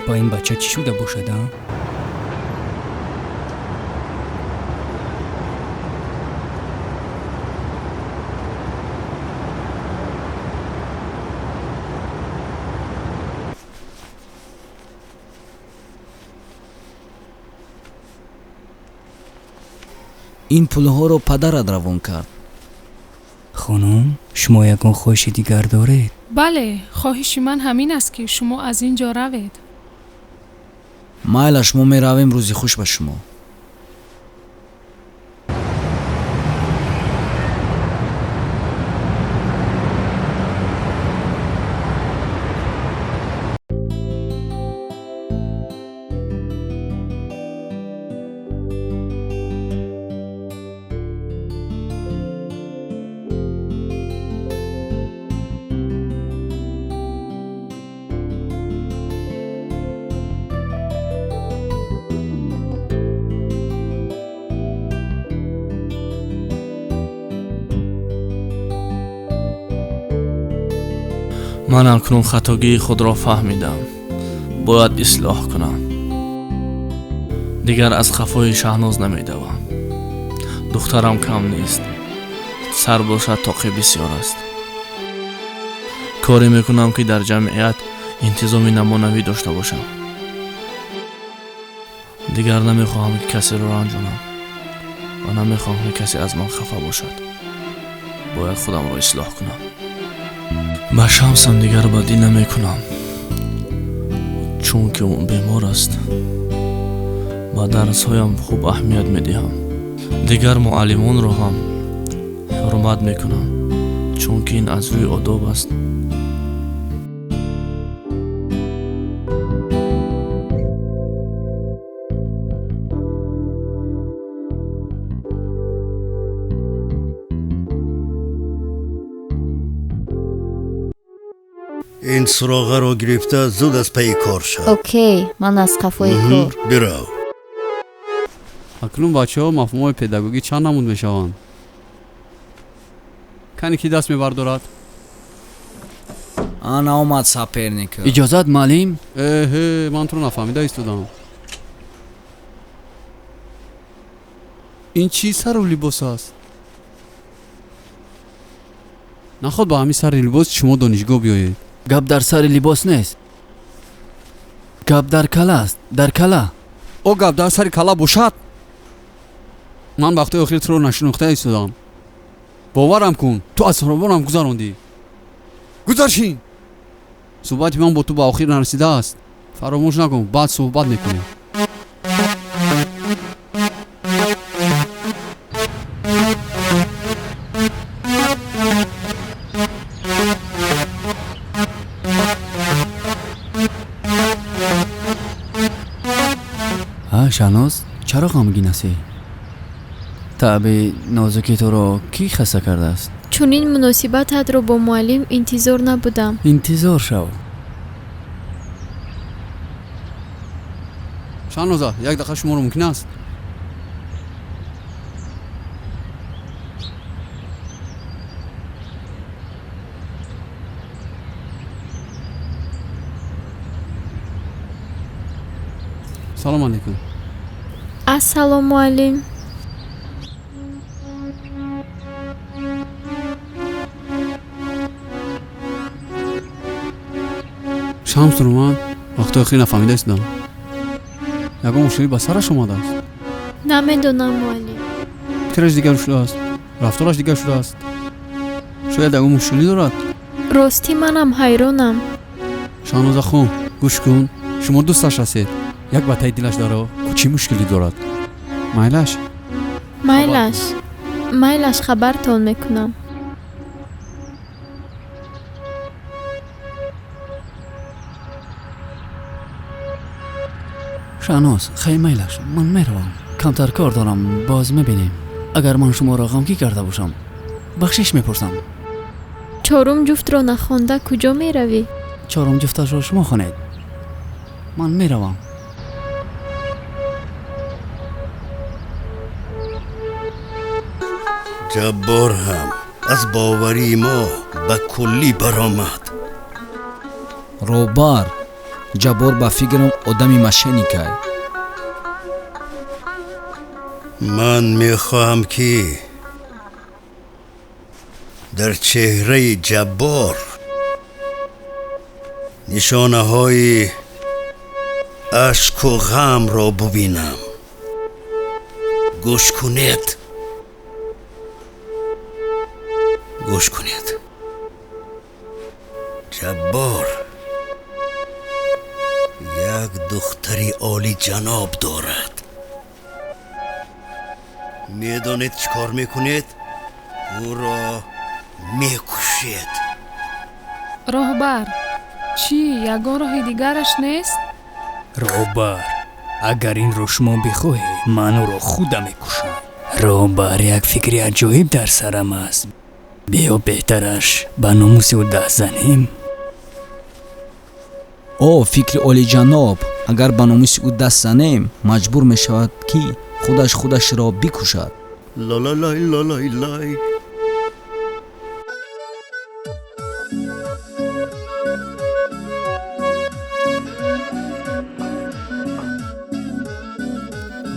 Ба ин бача чӣ шуда бошад, а? Ин пулҳоро падарат равон кард. Хонум, шумо ягон хоҳиши дигар доред? Бале, хоҳиши ман ҳамин аст, ки шумо аз ин ҷо равед. Майлаш, мо меравем. Рӯзи хуш ба шумо. Ман акнун хатогии худро фаҳмидам, бояд ислоҳ кунам. Дигар аз хафои Шаҳноз намедавам. Духтарам кам нест, сар бошад тоқӣ бисёр аст. Коре мекунам, ки дар ҷамъият интизоми намунавӣ дошта бошам. Дигар намехоҳам, ки касеро ранҷонам ва намехоҳам, ки касе аз ман хафа бошад. Бояд худамро ислоҳ кунам. Ба Шамсам дигар бадӣ намекунам, чунки ӯ бемор аст. Ба дарсҳоям хуб аҳамият медиҳам. Дигар муаллимонро ҳам ҳурмат мекунам, чунки ин аз рӯи одоб аст. Ин суроғаро гирифта зуд аз пайи кор шав. Окей, ман аз қафои кор. Бирав. Акнун, бачаҳо, мафҳумҳои педагогӣ чанд намуд мешаванд? Кане, ки даст мебардорад? Ана омад соперник. Иҷозат, муаллим. Эҳе, ман туро нафаҳмида истодам. Ин чӣ сару либос аст? Наход ба ҳамин сари либос шумо донишгоҳ биёед. Гап дар сари либос нест, гап дар кала аст, дар кала. О, гап дар сари кала бошад, ман вақтҳои охир туро нашинохта истодам. Боварам кун, ту аз ҳуробонам гузарондӣ. Гузаршин. Суҳбати ман бо ту ба охир нарасидааст. Фаромӯш накун, баъд суҳбат мекунем. Ҳа, Шаҳноз, чаро ғамгин ҳастӣ? Таъби нозуки туро кӣ хаста кардааст? Чунин муносибататро бо муаллим интизор набудам. Интизор шав. Шаҳноза, як дақиқа шуморо мумкин аст? Салом алейкум. Ассалом, муаллим. Шамсро ман вақтҳои охир нафаҳмида истодам. Ягон мушкилӣ ба сараш омадааст? Намедонам, муаллим. Фикраш дигар шудааст, рафтораш дигар шудааст. Шояд ягон мушкилӣ дорад? Ростӣ, манам ҳайронам. Шаҳнозахон, гӯш кун, шумо дӯсташ ҳастед. Як ба таи дилаш даро, ку чӣ мушкилӣ дорад? Майлаш? Майлаш, майлаш, хабартон мекунам. Шаҳноз, хай майлаш, ман меравам. Камтар кор дорам, боз мебинем. Агар ман шуморо ғамгин карда бошам, бахшиш мепурсам. Чорум ҷуфтро нахонда куҷо меравӣ? Чорум ҷуфташро шумо хонед. Ман меравам. Ҷаббор ҳам аз боварии мо ба куллӣ баромад. Роҳбар, Ҷаббор ба фикрам одами мошенникай. Ман мехоҳам ки дар чеҳраи Ҷаббор нишонаҳои ашку ғамро бубинам. Гӯш кунед. Гӯш кунед. Ҷаббор як духтари олиҷаноб дорад. Медонед чӣ кор мекунед? Ӯро мекушед. Роҳбар, чӣ ягон роҳи дигараш нест? Роҳбар, агар инро шумо бихоҳед, ман ӯро худам мекушам. Роҳбар, як фикри аҷоиб дар сарам аст. Биё беҳтараш ба номуси ӯ даст занем. О, фикри олиҷаноб, агар ба номуси ӯ даст занем, маҷбур мешавад ки худаш худашро бикушад. Лалалай лалай лай.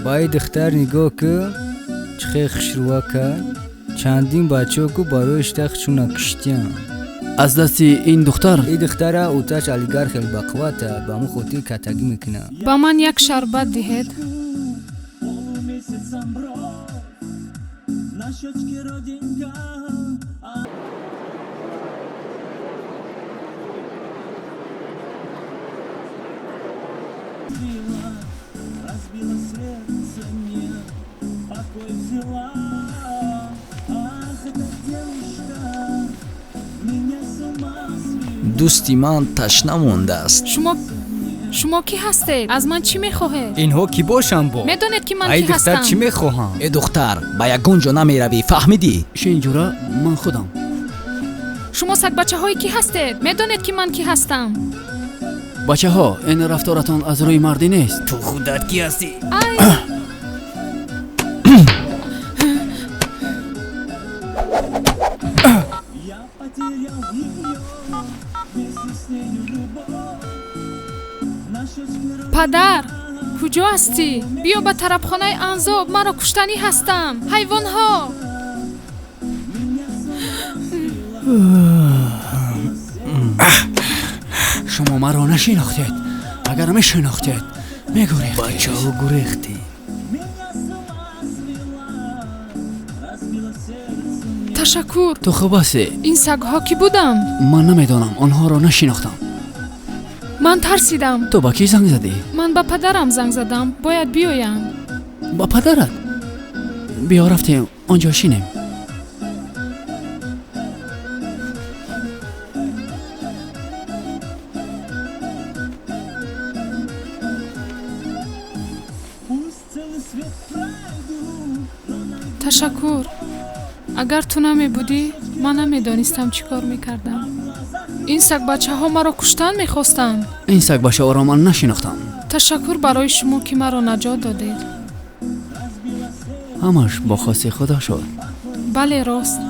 Ба ин духтар нигоҳ кун, чӣ хел хушрӯва кард. Чандин бачаҳо ку барои иштахчуна киштиянд. Аз дасти ин духтар? Ин духтара оташ алигар хел бақуввата, ба ҳамун хотир катагӣ мекунад. Ба ман як шарбат диҳед. Дӯсти ман ташна мондааст. Шумо кӣ ҳастед? Аз ман чӣ мехоҳед? Инҳо кӣ бошанд бо? Медонед ки ман Ай кӣ духтар ҳастам? чӣ мехоҳанд? Э духтар, ба ягон ҷо намеравӣ, фаҳмидӣ? Шин ҷура, ман худам. Шумо сагбачаҳои кӣ ҳастед? Медонед ки ман кӣ ҳастам? Бачаҳо, ин рафторатон аз рӯи мардӣ нест. Ту худат кӣ ҳастӣ? Ай! Падар, куҷо ҳастӣ? Биё ба тарабхонаи Анзоб, маро куштанӣ ҳастам. Ҳайвонҳо! Шумо маро нашинохтед. Агар мешинохтед, мегурехтед. Бачаҳо гурехтед. Ташаккур. Ту хуб ҳастӣ? Ин сагҳо кӣ буданд? Ман намедонам, онҳоро нашинохтам. Ман тарсидам. Ту ба кӣ занг задӣ? Ман ба падарам занг задам. Бояд биёям. Ба падарат? Биё рафтем, он ҷо шинем. Ташаккур. Агар ту намебудӣ, ман намедонистам чӣ кор мекардам. Ин сагбачаҳо маро куштан мехостанд. Ин сагбачаҳоро ман нашинохтам. Ташаккур барои шумо ки маро наҷот додед. Ҳамаш бо хости Худо шуд. Бале, рост.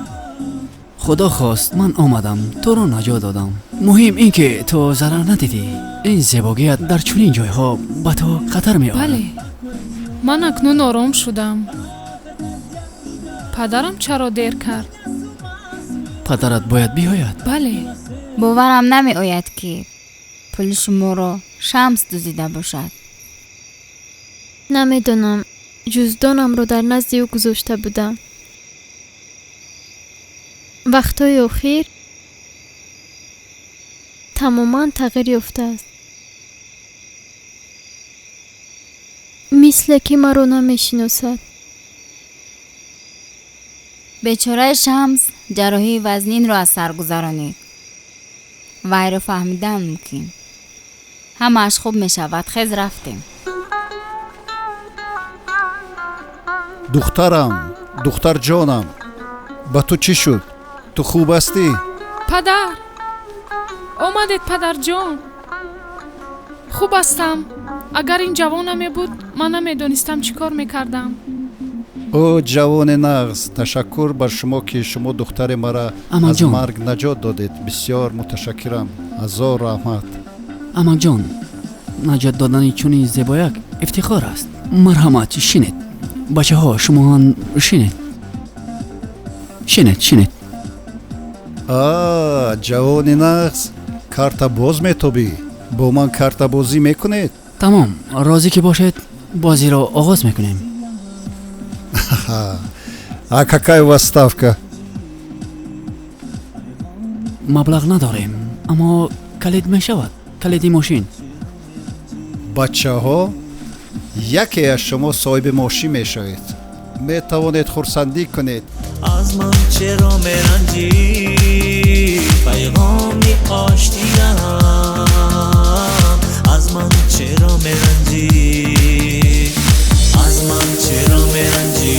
Худо хост, ман омадам, туро наҷот додам. Муҳим ин ки ту зарар надидӣ. Ин зебогият дар чунин ҷойҳо ба ту хатар меорад. Бале, ман акнун ором шудам. Падарам чаро дер кард? Падарат бояд биёяд. Бале. Боварам намеояд ки пули шуморо Шамс дуздида бошад. Намедонам, ҷуздонамро дар назди ӯ гузошта будам. Вақтҳои охир тамоман тағйир ёфтааст. Мисле ки маро намешиносад. Бечораи Шамс ҷарроҳии вазнинро аз сар гузаронид. Вайро фаҳмидан мумкин. Ҳамааш хуб мешавад. Хез рафтем. Духтарам, духтарҷонам, ба ту чӣ шуд? Ту хуб ҳастӣ? Падар, омадед, падарҷон. Хуб ҳастам. Агар ин ҷавон намебуд, ман намедонистам чӣ кор мекардам. О, ҷавони нағз, ташаккур бар шумо, ки шумо духтари мара аз Амакҷон. марг наҷот додед. Бисёр муташаккирам, ҳазор раҳмат. Амакҷон, наҷот додани чунин зебояк ифтихор аст. Марҳамат, шинед. Бачаҳо, шумоҳам шинед. Шинед, шинед. А, ҷавони нағз, карта боз метобӣ? Бо ман картабозӣ мекунед? Тамом, розӣ ки бошед, бозиро оғоз мекунем. А какая у вас ставка? Маблағ надорем, аммо калид мешавад, калиди мошин. Бачаҳо, яке аз шумо соҳиби мошин мешавед. Метавонед хурсандӣ кунед. Аз ман чаро меранҷӣ? Пайғоми оштӣ даҳам. Аз ман чаро меранҷӣ? Аз ман чаро меранҷӣ?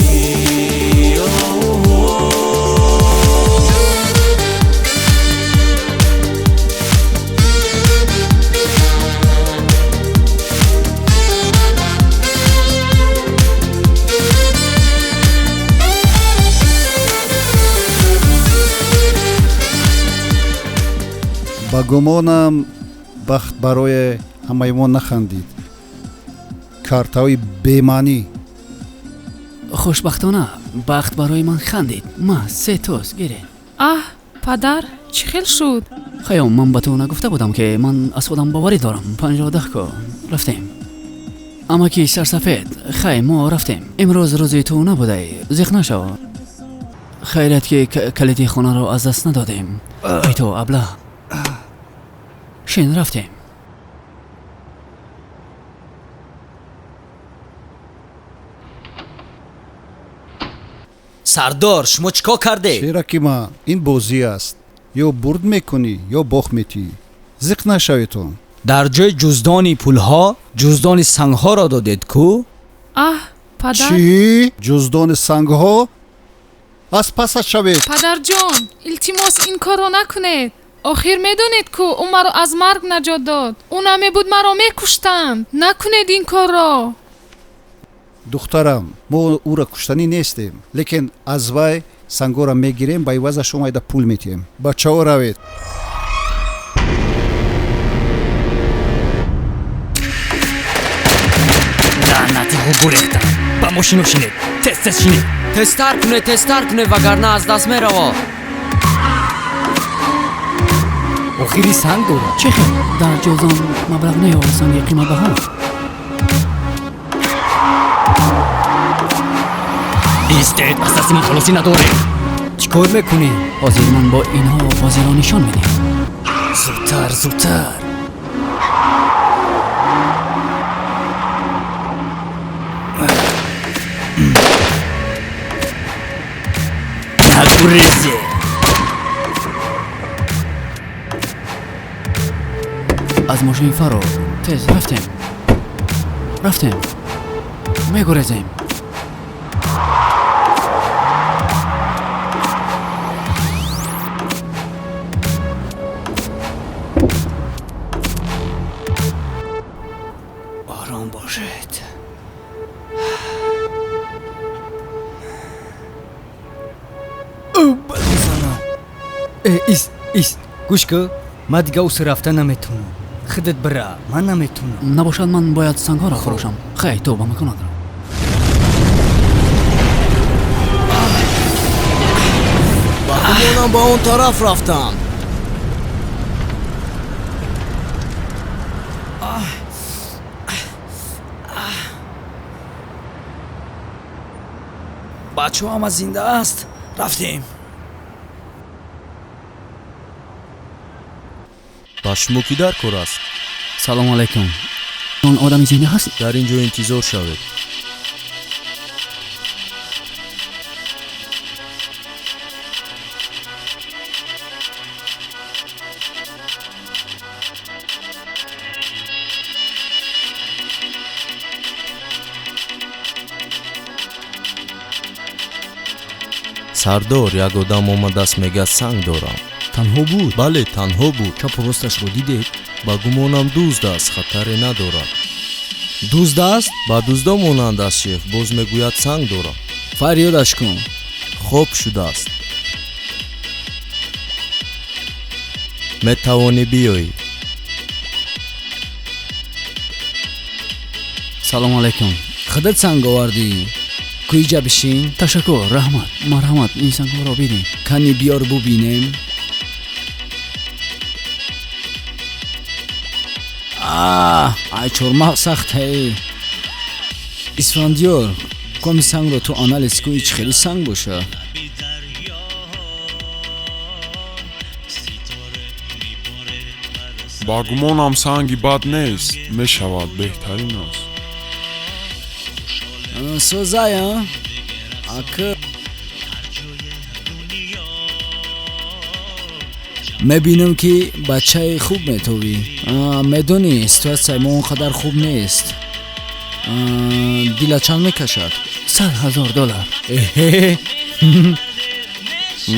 Ба гумонам, бахт барои ҳамаи мо нахандид. Картаҳои бемаънӣ. Хушбахтона, бахт барои ман хандид. Ма се тоз гире. Аҳ, падар, чӣ хел шуд? Хайём, ман ба ту нагуфта будам, ки ман аз худам боварӣ дорам. 50 ку рафтем. Амаки сарсафед, хай, мо рафтем. Имрӯз рӯзи ту набудай, зиқ нашав. Хайрият, ки калиди хонаро аз даст надодем. Ай ту аблаҳ, шин, рафтем. Сардор, шумо чӣ кор кардед? Шераки ман, ин бозӣ аст. Ё бурд мекунӣ, ё бохт метиҳӣ. Зиқ нашаведон. Дар ҷои ҷуздони пулҳо ҷуздони сангҳоро додед ку? Аҳ, падар. Чӣ? Ҷуздони сангҳо? Аз пасаш шавед. Падарҷон, илтимос, ин корро накунед. Охир медонед ку, ӯ маро аз марг наҷот дод. Ӯ намебуд, маро мекуштанд. Накунед ин корро. Духтарам, мо ӯро куштанӣ нестем, лекин аз вай сангҳоро мегирем, ба ивазаш омайда пул метиҳем. Бачаҳо, равед. Лаънатиҳо, гурехтанд. Ба мошино шинед, тез, тез шинед. Тезтар кунед, тезтар кунед, вагарна аз даст меравад. Охири санг дорад. Чӣ хел? Дар ҷуздон маблағ не ё санги қиматбаҳо? Истед, аз дасти ман халосӣ надоред. Чӣ кор мекунӣ? Ҳозир ман бо инҳо бозиро нишон медиҳам. Зудтар, зудтар. Нагурезе. Аз мошин фаро, тез, рафтем, рафтем, мегурезем. Ором бошед. Бизанам. Э, ист, ист, гӯш кӯ, ман дига усу рафта наметавонам. Худат бира, ман наметавонам. Набошад, ман бояд сангҳоро фурӯшам. Хай, ту ба маконат рав. Ба гумонам, ба он тараф рафтам. Бачаҳо, ҳама зинда аст, рафтем. Ба шумо кӣ дар кор аст? Салому алайкум. Он одами зинда ҳаст? Дар ин ҷо интизор шавед. Сардор, як одам омадааст, мегӯяд санг дорам. Танҳо буд? Бале, танҳо буд. Чапу росташро дидед? Ба гумонам дузд аст, хатаре надорад. Дузд аст? Ба дуздо монанд аст, шеф. Боз мегӯяд санг дорам. Фарёдаш кун. Хоб шудааст. Метавонӣ биёӣ. Салому алайкум. Худат санг овардӣ? Куиҷа бишин. Ташаккур, раҳмат, марҳамат, ин сангҳоро бинед. Кани биёр бубинем. Ай чормағз сахтае. Исфандиёр, коми сангро ту анализ кун, чӣ хели санг бошад? Ба гумонам санги бад нест, мешавад, беҳтарин аст. Созая, ака. Мебинам, ки бачаи хуб метовӣ. Медонӣ, ситуатсияи мо он қадар хуб нест. Дила чанд мекашад? 100 000 доллар. Эҳе.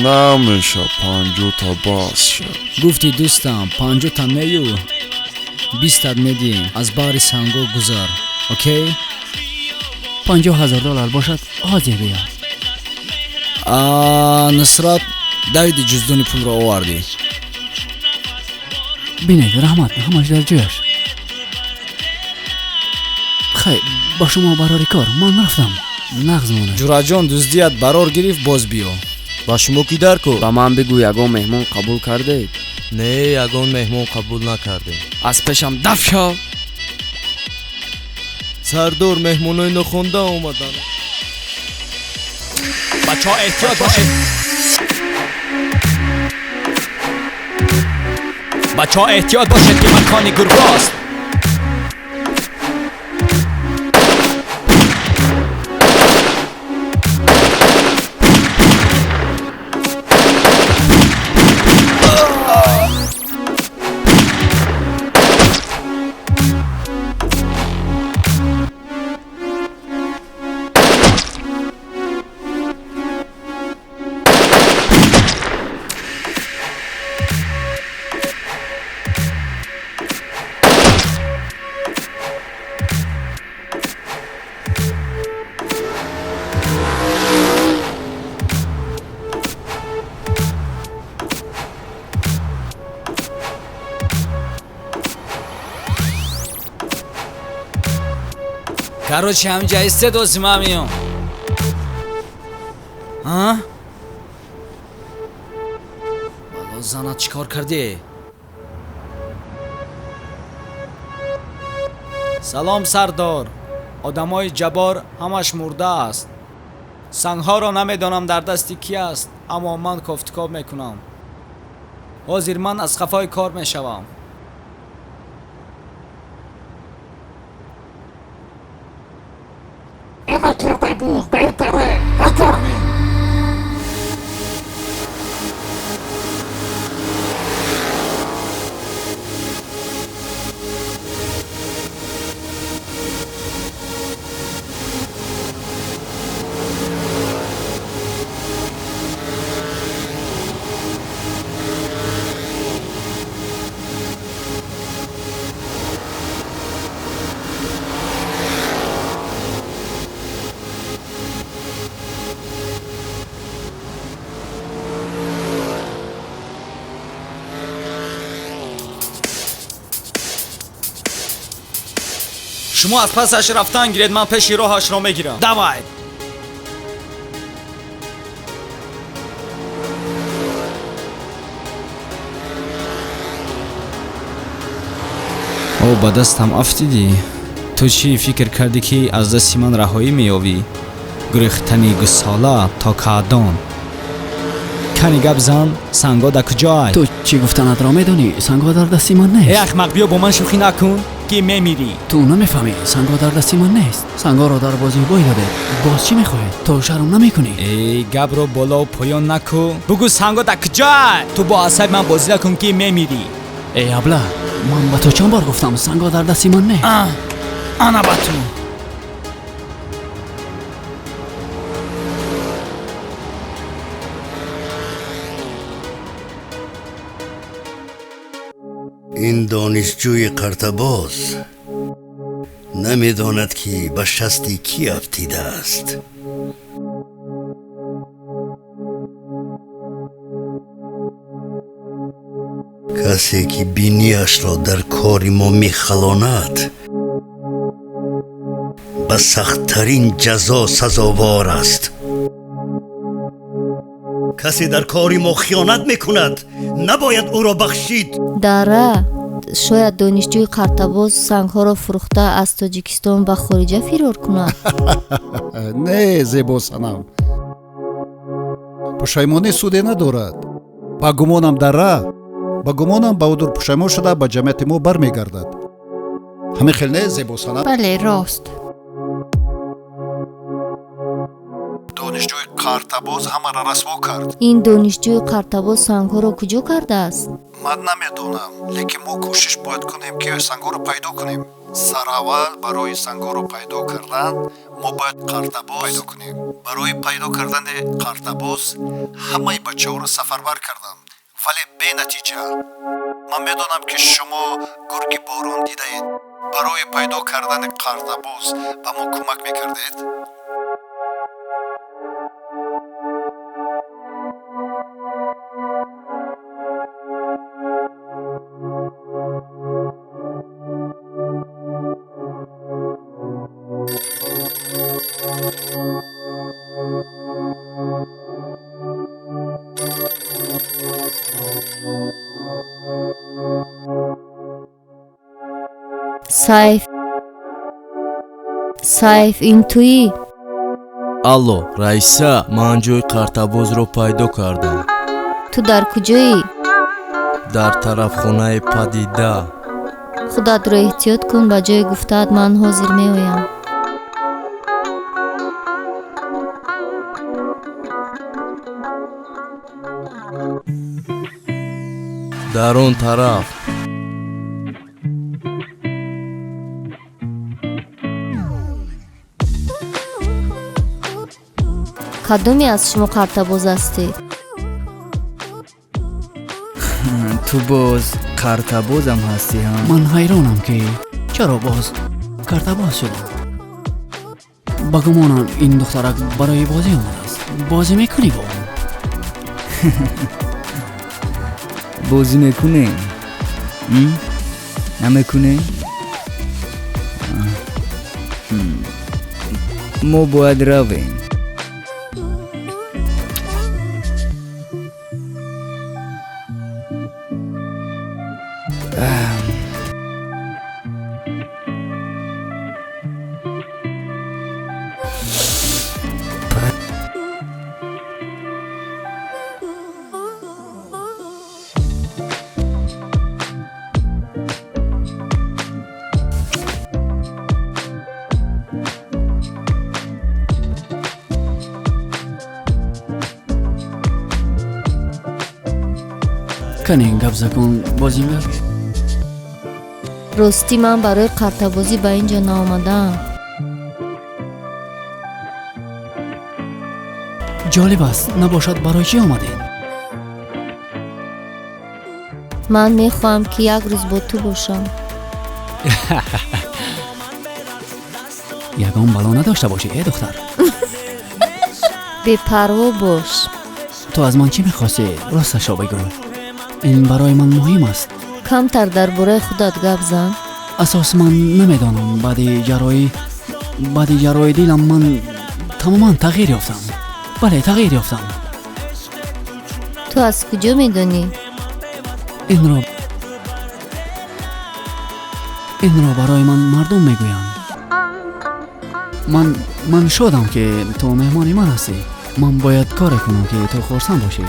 Намеша, 50-та бас ша. Гуфти дӯстам, 50-та нею 20-тат медиҳем, аз баҳри санго гузар. Окей? 50 000 доллар бошад, ҳозир биё. Нусрат, давиди ҷуздони пулро овардӣ. Бинед, раҳмат, ҳамаш дар ҷояш. Хайр, ба шумо барори кор, ман рафтам. Нағз монед. Ҷураҷон, дуздият барор гирифт, боз биё. Ба шумо кӣ дар кор? Ба ман бигӯ, ягон меҳмон қабул кардед? Не, ягон меҳмон қабул накардем. Аз пешам даф шав. Сардор, меҳмонои нохонда омаданд. Бачаҳо, эҳтиёт бошед. Бачаҳо, эҳтиёт бошед, ки макони гургост. Короче, ҳамҷа истедози ман меём. А? Бало занат, чӣ кор кардӣ? Салом, сардор. Одамои Ҷаббор ҳамаш мурда аст. Сангҳоро намедонам дар дасти кӣ аст, аммо ман кофтукоб мекунам. Ҳозир ман аз қафои кор мешавам. Шумо аз пасаш рафтан гиред, ман пеши роҳашро мегирам. Давай. О, ба дастам афтидӣ. Ту чӣ фикр кардӣ, ки аз дасти ман раҳоӣ меёбӣ? Гурехтани гусола то каъдон. Кани гап зан, санго да куҷоай? Ту чӣ гуфтанатро медонӣ? Сангҳо дар дасти ман Э, нест. ахмақ, биё, бо ман шӯхӣ накун, ки мемирӣ. Ту намефаҳмӣ, сангҳо дар дасти ман нест. Сангҳоро дар бозӣ бой додед. Боз чӣ мехоҳед? Ту шарм намекунӣ? Эй, гапро болову поён наку, бугӯ, санго да куҷоай? Ту бо асаби ман бозӣ накун, ки мемирӣ. Эй абла, ман ба ту чанд бор гуфтам, сангҳо дар дасти ман нест. Ана ба ту. Ин донишҷӯи қартабоз намедонад, ки ба шасти кӣ афтидааст. Касе ки бинияшро дар кори мо мехалонад, ба сахттарин ҷазо сазовор аст. Касе дар кори мо хиёнат мекунад, набояд ӯро бахшид. Дара, шояд донишҷӯи қартабоз сангҳоро фурӯхта аз Тоҷикистон ба хориҷа фирор кунад. Не, зебосанам, пушаймонӣ суде надорад. Ба гумонам, дара, ба гумонам, Баҳодур пушаймон шуда ба ҷамъияти мо бармегардад. Ҳамин хел не, зебосанам? Бале, рост. Донишҷӯи қартабоз ҳамаро расво кард. Ин донишҷӯи қартабоз сангҳоро куҷо кардааст? Ман намедонам, лекин мо кӯшиш бояд кунем, ки сангҳоро пайдо кунем. Сараввал барои сангҳоро пайдо кардан мо бояд қартабоз пайдо кунем. Барои пайдо кардани қартабоз ҳамаи бачаҳоро сафарбар кардам, вале бенатиҷа. Ман медонам, ки шумо гурги борон дидаед. Барои пайдо кардани қартабоз ба мо кӯмак мекардед? Сайф, Сайф, ин туӣ? Алло, Раиса, ман ҷои қартабозро пайдо кардам. Ту дар куҷоӣ? Дар тарафхонаи Падида. Худатро эҳтиёт кун, ба ҷои гуфтаат ман ҳозир меоям. Дар он тараф. Кадоме аз шумо қартабоз ҳастед? Ту боз қартабозам ҳастӣ, ҳа? Ман ҳайронам, ки чаро боз картабоз шудам. Ба гумонам, ин духтарак барои бозӣ омадааст. Бозӣ мекунӣ бо ӯ? Бозӣ мекунем? Намекунем? Мо бояд равем. Кане гап закун, бозингар. Ростӣ, ман барои қартабозӣ ба ин ҷо наомадаам. Ҷолиб аст, набошад, барои чӣ омадед? Ман мехоҳам, ки як рӯз бо ту бошам. Ягон бало надошта бошӣ, э духтар. Бепарво бош. Ту аз ман чӣ мехостӣ? Росташро бигӯ. Ин барои ман муҳим аст. Камтар дар бораи худат гап зан. Асос ман намедонам. Баъди ҷарроҳии дилам ман тамоман тағйир ёфтам. Бале, тағйир ёфтам. Ту аз куҷо медонӣ? Инро барои ман мардум мегӯянд. Ман шодам, ки ту меҳмони ман ҳастӣ. Ман бояд коре кунам, ки ту хурсанд бошӣ.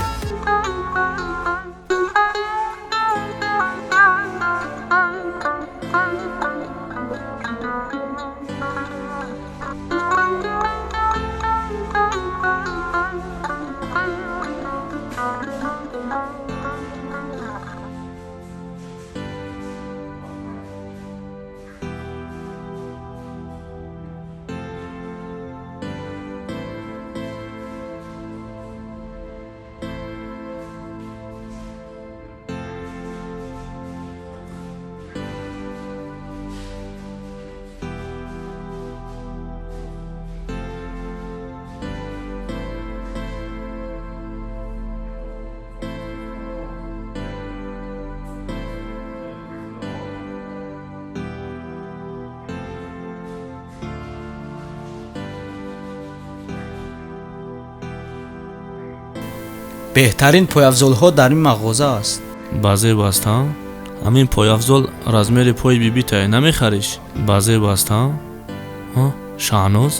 Беҳтарин пойафзолҳо дар ин мағоза аст. Ба зеб аст, ҳа? Ҳамин пойафзол размери пои бибитае, намехариш? Ба зеб аст, ҳа? Ҳа, Шаҳноз?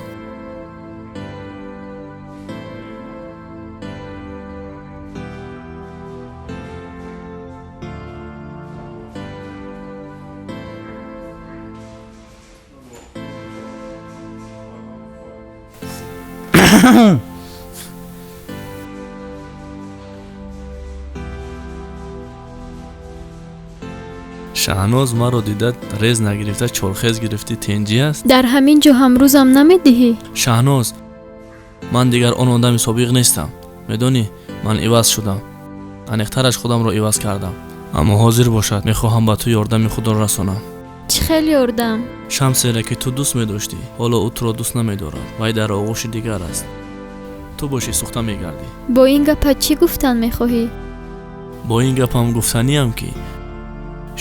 Шаҳноз маро дида рез нагирифта чорхез гирифтӣ, тенҷӣ аст? Дар ҳамин ҷо ҳамрӯзам намедиҳӣ? Шаҳноз, ман дигар он одами собиқ нестам. Медонӣ, ман иваз шудам. Аниқтараш худамро иваз кардам. Аммо ҳозир бошад, мехоҳам ба ту ёрдами худро расонам. Чӣ хел ёрдам? Шамсере ки ту дӯст медоштӣ, ҳоло ӯ туро дӯст намедорад. Вай дар оғӯши дигар аст. Ту бошӣ сӯхта мегардӣ. Бо ин гапат чӣ гуфтан мехоҳӣ? Бо ин гапам гуфтаниям, ки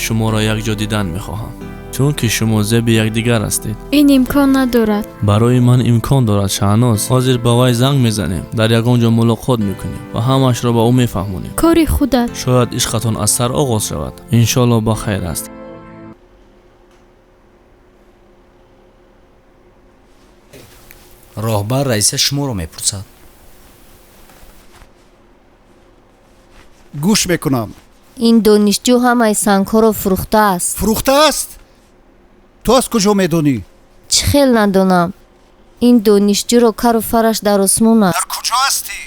шуморо якҷо дидан мехоҳам, чунки шумо зеби якдигар ҳастед. Ин имкон надорад. Барои ман имкон дорад, Шаҳноз. Ҳозир ба вай занг мезанем, дар ягон ҷо мулоқот мекунем ва ҳамаашро ба ӯ мефаҳмонем. Кори худат. Шояд ишқатон аз сар оғоз шавад. Иншоалло ба хайр аст. Роҳбар раиса шуморо мепурсад. Гӯш мекунам. Ин донишҷӯ ҳамаи сангҳоро фурӯхтааст. Фурӯхтааст? Ту аз куҷо медонӣ? Чӣ хел надонам. Ин донишҷӯро кару фараш дар осмон аст. Дар куҷо ҳастӣ?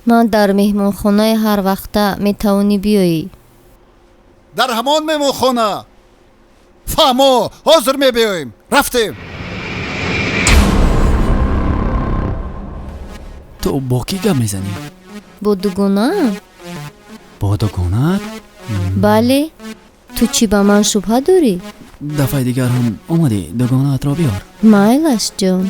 Ман дар меҳмонхонаи ҳар вақта, метавонӣ биёӣ. Дар ҳамон меҳмонхона? Фаҳмо, ҳозир мебиёем. Рафтем. Ту бо кӣ гап мезанӣ? Бо дугонаам. Бо дугонаат? Бале. Ту чӣ ба ман шубҳа дорӣ? Дафъаи дигар ҳам омадӣ, дугонаатро биёр. Майлаш, ҷон.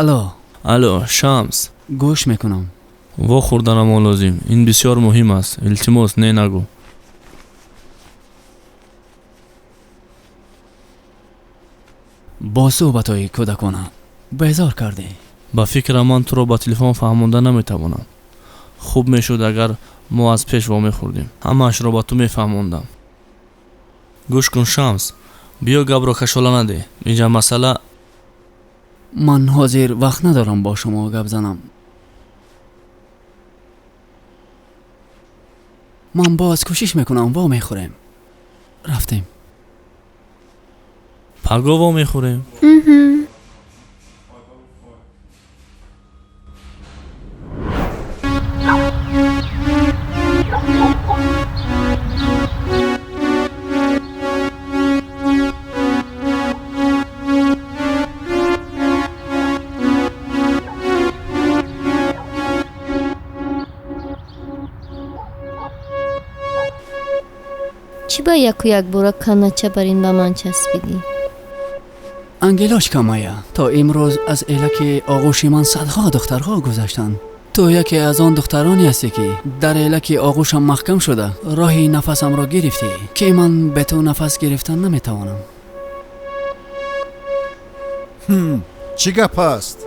Алло. Алло, Шамс. Гӯш мекунам. Вохӯрданамон лозим. Ин бисёр муҳим аст. Илтимос, не нагӯ. Бо суҳбатҳои кӯдакона безор кардӣ. Ба фикрам, ман туро ба телефон фаҳмонда наметавонам. Хуб мешуд, агар мо аз пеш вомехӯрдем. Ҳамаашро ба ту мефаҳмондам. Гӯш кун, Шамс, биё гапро кашола надеҳ. Инҷа масъала. Ман ҳозир вақт надорам бо шумо гап занам. Ман боз кӯшиш мекунам, вомехӯрем. Рафтем. Паго вомехӯрем. Чӣ ба яку якбора канача бар ин ба ман часпидӣ? Ангелочка моя, то имрӯз аз элаки оғӯши ман садҳо духтарҳо гузаштанд. Ту яке аз он духтароне ҳастӣ, ки дар элаки оғӯшам маҳкам шуда роҳи нафасамро гирифтӣ, ки ман бе ту нафас гирифтан наметавонам. Чӣ гап аст?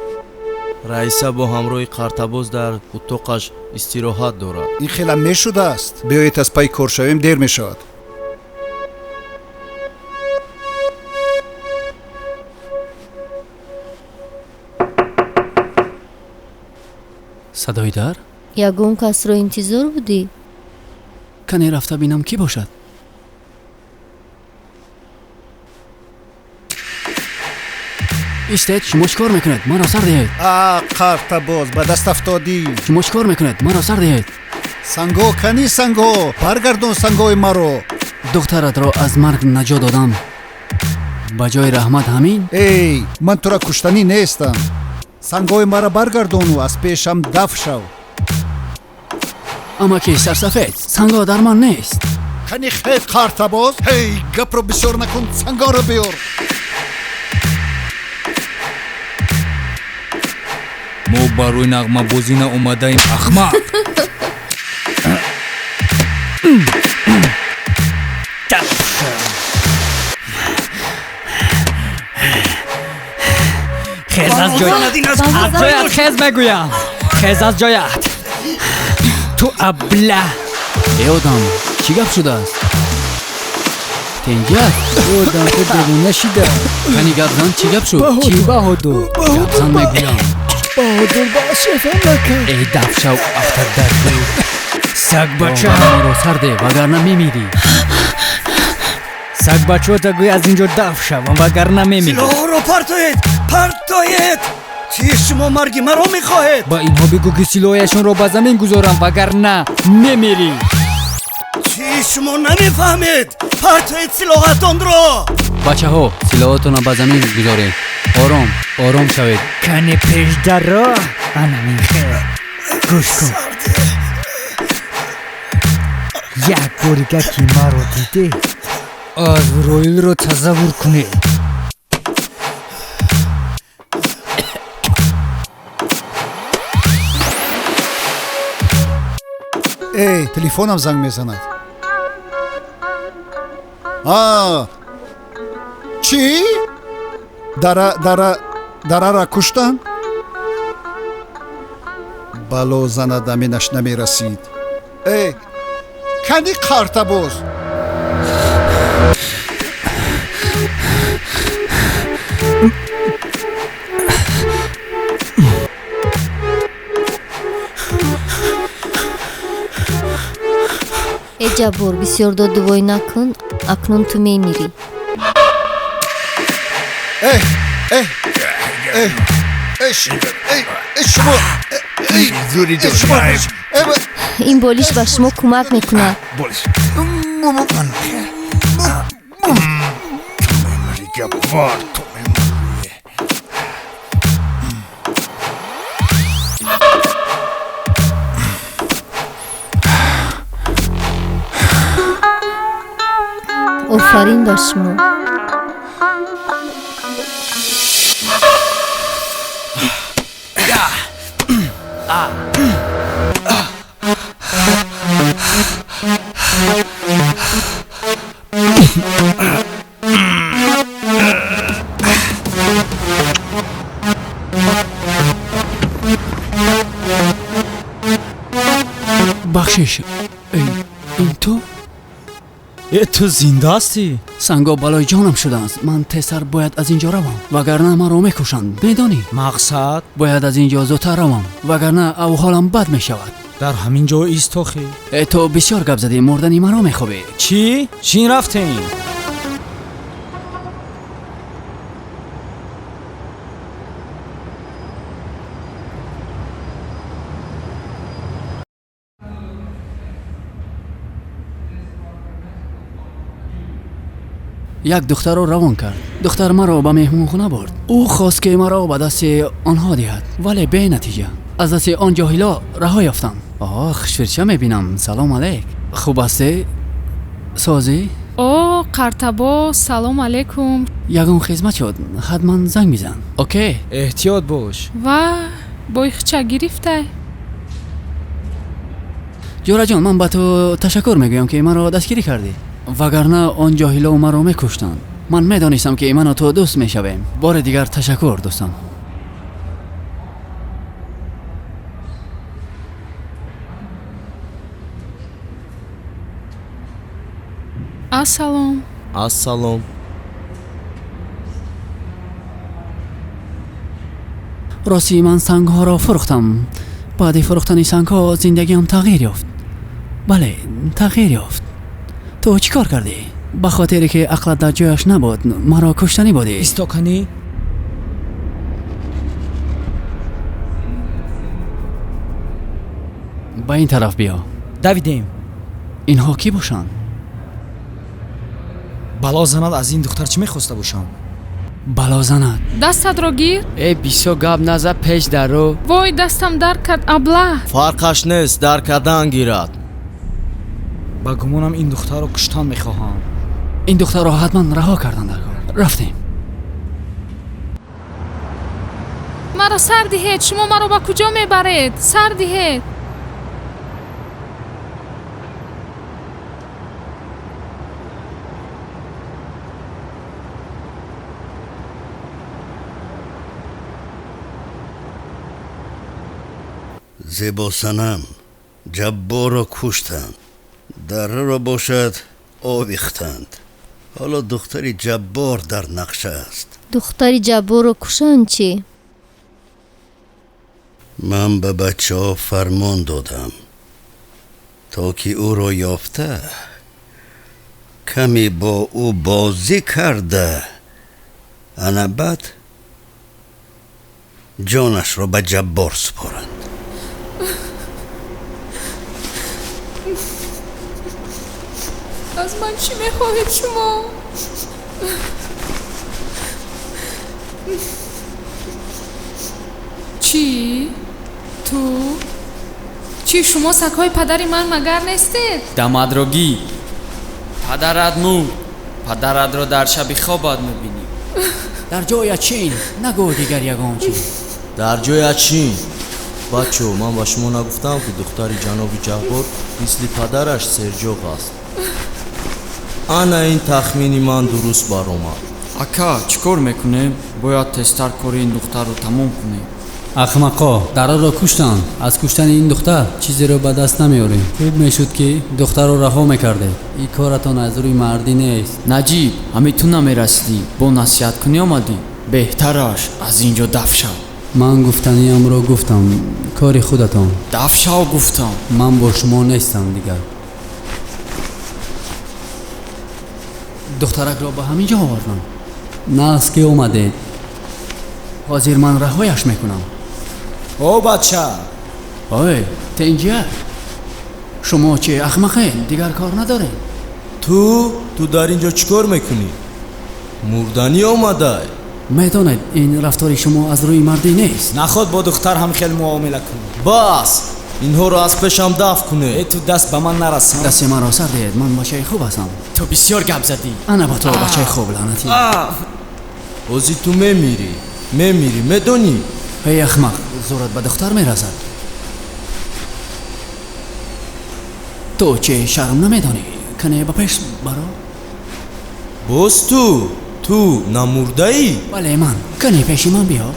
Раиса бо ҳамроҳи қартабоз дар утоқаш истироҳат дорад. Ин хела мешудааст. Биёед аз пайи кор шавем, дер мешавад. Садои дар? Ягон касро интизор будӣ? Кане рафта бинам, кӣ бошад. Истед, шумо чӣ кор мекунед? Маро сар диҳед. А, қартабоз, ба даст афтодӣ. Шумо чӣ кор мекунед? Маро сар диҳед. Санго, кани санго, баргардон сангои маро. Духтаратро аз марг наҷот додам. Ба ҷои раҳмат ҳамин? Эй, ман тура куштанӣ нестам. Сангои маро баргардону аз пешам даф шав. Амаки сарсафед, санго дар ман нест. Кани хез, қартабоз. Ҳей, гапро бисёр накун, сангонро биёр. Мо барои нағмабозӣ наомадаем, ахмақ. Хез аз ҷоят, аз ҷоят хез мегӯям, хез аз ҷоят, ту абла. Э одам, чӣ гап шудааст? Тенҷи аст? Одам, ту девона шида. Кани гап зан, чӣ гап шуд? Чӣ, Баҳодур? Гап зан мегӯям. Баҳодур ба шефам накард. Э, дафшав, афтадарду. Сагбача. Маро сар де, вагарна мемирӣ. Сагбачаота гӯй аз ин ҷо даф шавам, вагарна мемирӣ. Силоҳро партоед, партоед! Чӣ, шумо марги маро мехоҳед? Ба инҳо бигӯ, ки силоҳояшонро ба замин гузорам, вагарна мемирӣ. Чӣ, шумо намефаҳмед? Партоед силоҳатонро! Бачаҳо, силоҳотонро ба замин гузоред. Ором, ором шавед. Кани пешдаро, анамин хел. Гӯш кун. Як борига ки маро дидӣ, Азроилро тасаввур кунед. Эй, телефонам занг мезанад. А, чӣ? Дара, дара, дарара куштанд? Бало занад, аминаш намерасид. Эй, кани қартабоз? Э Ҷаббор, бисёр додувой накун, акнун ту мемирӣ. Эй, эй, эй, эй, эй, эй, шумо, эй, эй, шумо, Ин болиш ба шумо кӯмак мекунад. Ҷаббор, ту мемирӣ. Офарин ба шумо. Бахшиш, ин ту? Э, ту зинда ҳастӣ? Санго балои ҷонам шудааст. Ман тезтар бояд аз ин ҷо равам, вагарна маро мекушанд, медонӣ? Мақсад? Бояд аз ин ҷо зудтар равам, вагарна авҳолам бад мешавад. Дар ҳамин ҷо истохӣ. Э, ту бисёр гап задӣ, мурдани маро мехобӣ. Чӣ? Чин рафтем? Як духтарро равон кард. Духтар маро ба меҳмонхона бурд. Ӯ хост, ки маро ба дасти онҳо диҳад, вале бенатиҷа. Аз дасти он ҷоҳило раҳо ёфтам. Оҳ, хушфирча мебинам. Салом алейк. Хуб ҳастӣ? Созӣ? О, Қартабоз, салом алейкум. Ягон хизмат шуд, ҳатман занг бизан. Окей? Эҳтиёт бош. Ва бойхча гирифтай. Ҷӯраҷон, ман ба ту ташаккур мегӯям, ки маро дастгирӣ кардӣ, вагарна он ҷоҳило маро мекуштанд. Ман медонистам, ки ману ту дӯст мешавем. Бори дигар ташаккур, дӯстам. Ассалом. Ассалом. Рости, ман сангҳоро фурӯхтам. Баъди фурӯхтани сангҳо зиндагиам тағйир ёфт. Бале, тағйир ёфт. Ту чӣ кор кардӣ? Ба хотире ки ақлат дар ҷояш набуд, маро куштанӣ будӣ. Истоканӣ? Ба ин тараф биё. Давидем. Инҳо кӣ бошанд? Бало занад, аз ин духтар чӣ мехоста бошам? Бало занад. Дастатро гир. Э, бисёр гап наза, пеш даро. Вой, дастам дар кард, аблаҳ. Фарқаш нест, дар кардан гирад. Ба гумонам ин духтарро куштан мехоҳам. Ин духтарро ҳатман раҳо кардан дар кор. Рафтем. Маро сар диҳед, шумо маро ба куҷо мебаред? Сар диҳед. Зебосанам, Ҷабборро куштанд, дарраро бошад овихтанд. Ҳоло духтари Ҷаббор дар нақша аст. Духтари Ҷабборро кушанд чӣ? Ман ба бачаҳо фармон додам, то ки ӯро ёфта, каме бо ӯ бозӣ карда, ана баъд ҷонашро ба Ҷаббор супоранд. Аз ман чӣ мехоҳед шумо? Чӣ? Ту? Чӣ шумо сагҳои падари ман магар нестед? Дамадро гир. Падарат мурд. Падаратро дар шаби хобат мебинӣ. Дар ҷоят чин, нагӯ дигар ягон чиз. Дар ҷоят чин. Бачо, ман ба шумо нагуфтам, ки духтари ҷаноби Ҷаббор мисли падараш серҷоғ аст. Ана ин тахмини ман дуруст баромад. Ака, чӣ кор мекунем? Бояд тезтар кори ин духтарро тамом кунем. Ахмақо, дарраро куштанд. Аз куштани ин духтар чизеро ба даст намеорем. Хуб мешуд, ки духтарро раҳо мекардед. Ин коратон аз рӯи мардӣ нест. Наҷиб, ҳамин ту намерасидӣ, бо насиҳаткунӣ омадӣ. Беҳтараш аз ин ҷо даф шав. Ман гуфтаниамро гуфтам, кори худатон. Даф шав гуфтам. Ман бо шумо нестам дигар. Духтаракро ба ҳамин ҷо овардам. Нағз ки омадед. Ҳозир ман раҳояш мекунам. О бача! Ой, тинҷа. Шумо чӣ ахмақед, дигар кор надоред? Ту дар ин ҷо чӣ кор мекунӣ? Мурданӣ омадай. Медонед, ин рафтори шумо аз рӯи мардӣ нест. Наход бо духтар ҳам хел муомила кунӣ. Бас! Инҳоро аз пешам дафт кунед. Э, ту даст ба ман нарасон. Дасти маро сар диҳед, ман бачаи хуб ҳастам. Ту бисёр гап задӣ. Ана ба ту бачаи хуб, лаънатӣ. Ҳозир ту мемирӣ, мемирӣ, медонӣ? Эй ахмақ, зӯрат ба духтар мерасад. Ту чӣ шарм намедонӣ? Кане ба пеш баро. Боз ту? Ту намурдаӣ? Бале, ман. Кане пеши ман биё.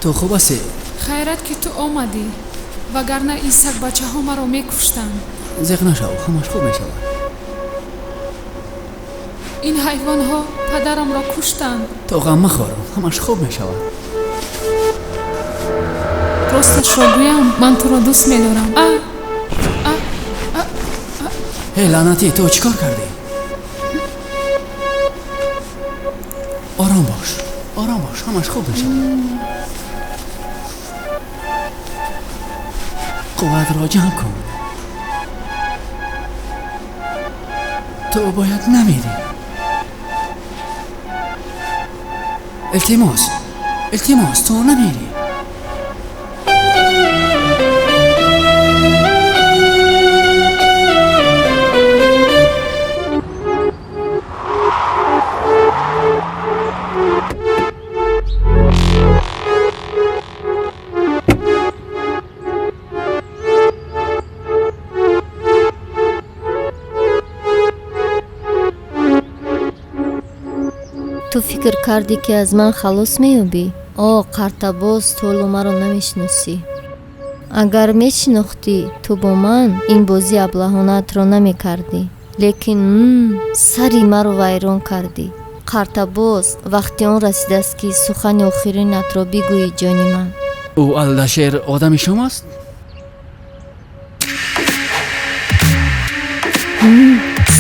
Ту хуб ҳастӣ? Хайрат, ки ту омадӣ, вагарна ин сагбачаҳо маро мекуштанд. Зиқ нашав, ҳамаш хуб мешавад. Ин ҳайвонҳо падарамро куштанд. Ту ғам махӯр, ҳамаш хуб мешавад. Росташро гӯям, ман туро дӯст медорам. А а а. Эй лаънатӣ, ту чӣ кор кардӣ? Ором бош, ором бош, ҳамаш хуб мешавад. Қувватро ҷамъ кун. Ту бояд намирӣ. Илтимос, илтимос, ту намирӣ. Ту фикр кардӣ, ки аз ман халос меёбӣ? О қартабоз, ту ҳоло маро намешиносӣ. Агар мешинохтӣ, ту бо ман ин бозии аблаҳонаатро намекардӣ. Лекин сари маро вайрон кардӣ. Қартабоз, вақти он расидааст, ки сухани охиринатро бигӯӣ, ҷони ман. Ӯ Алдашер одами шумост?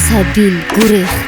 Сабил гурехт.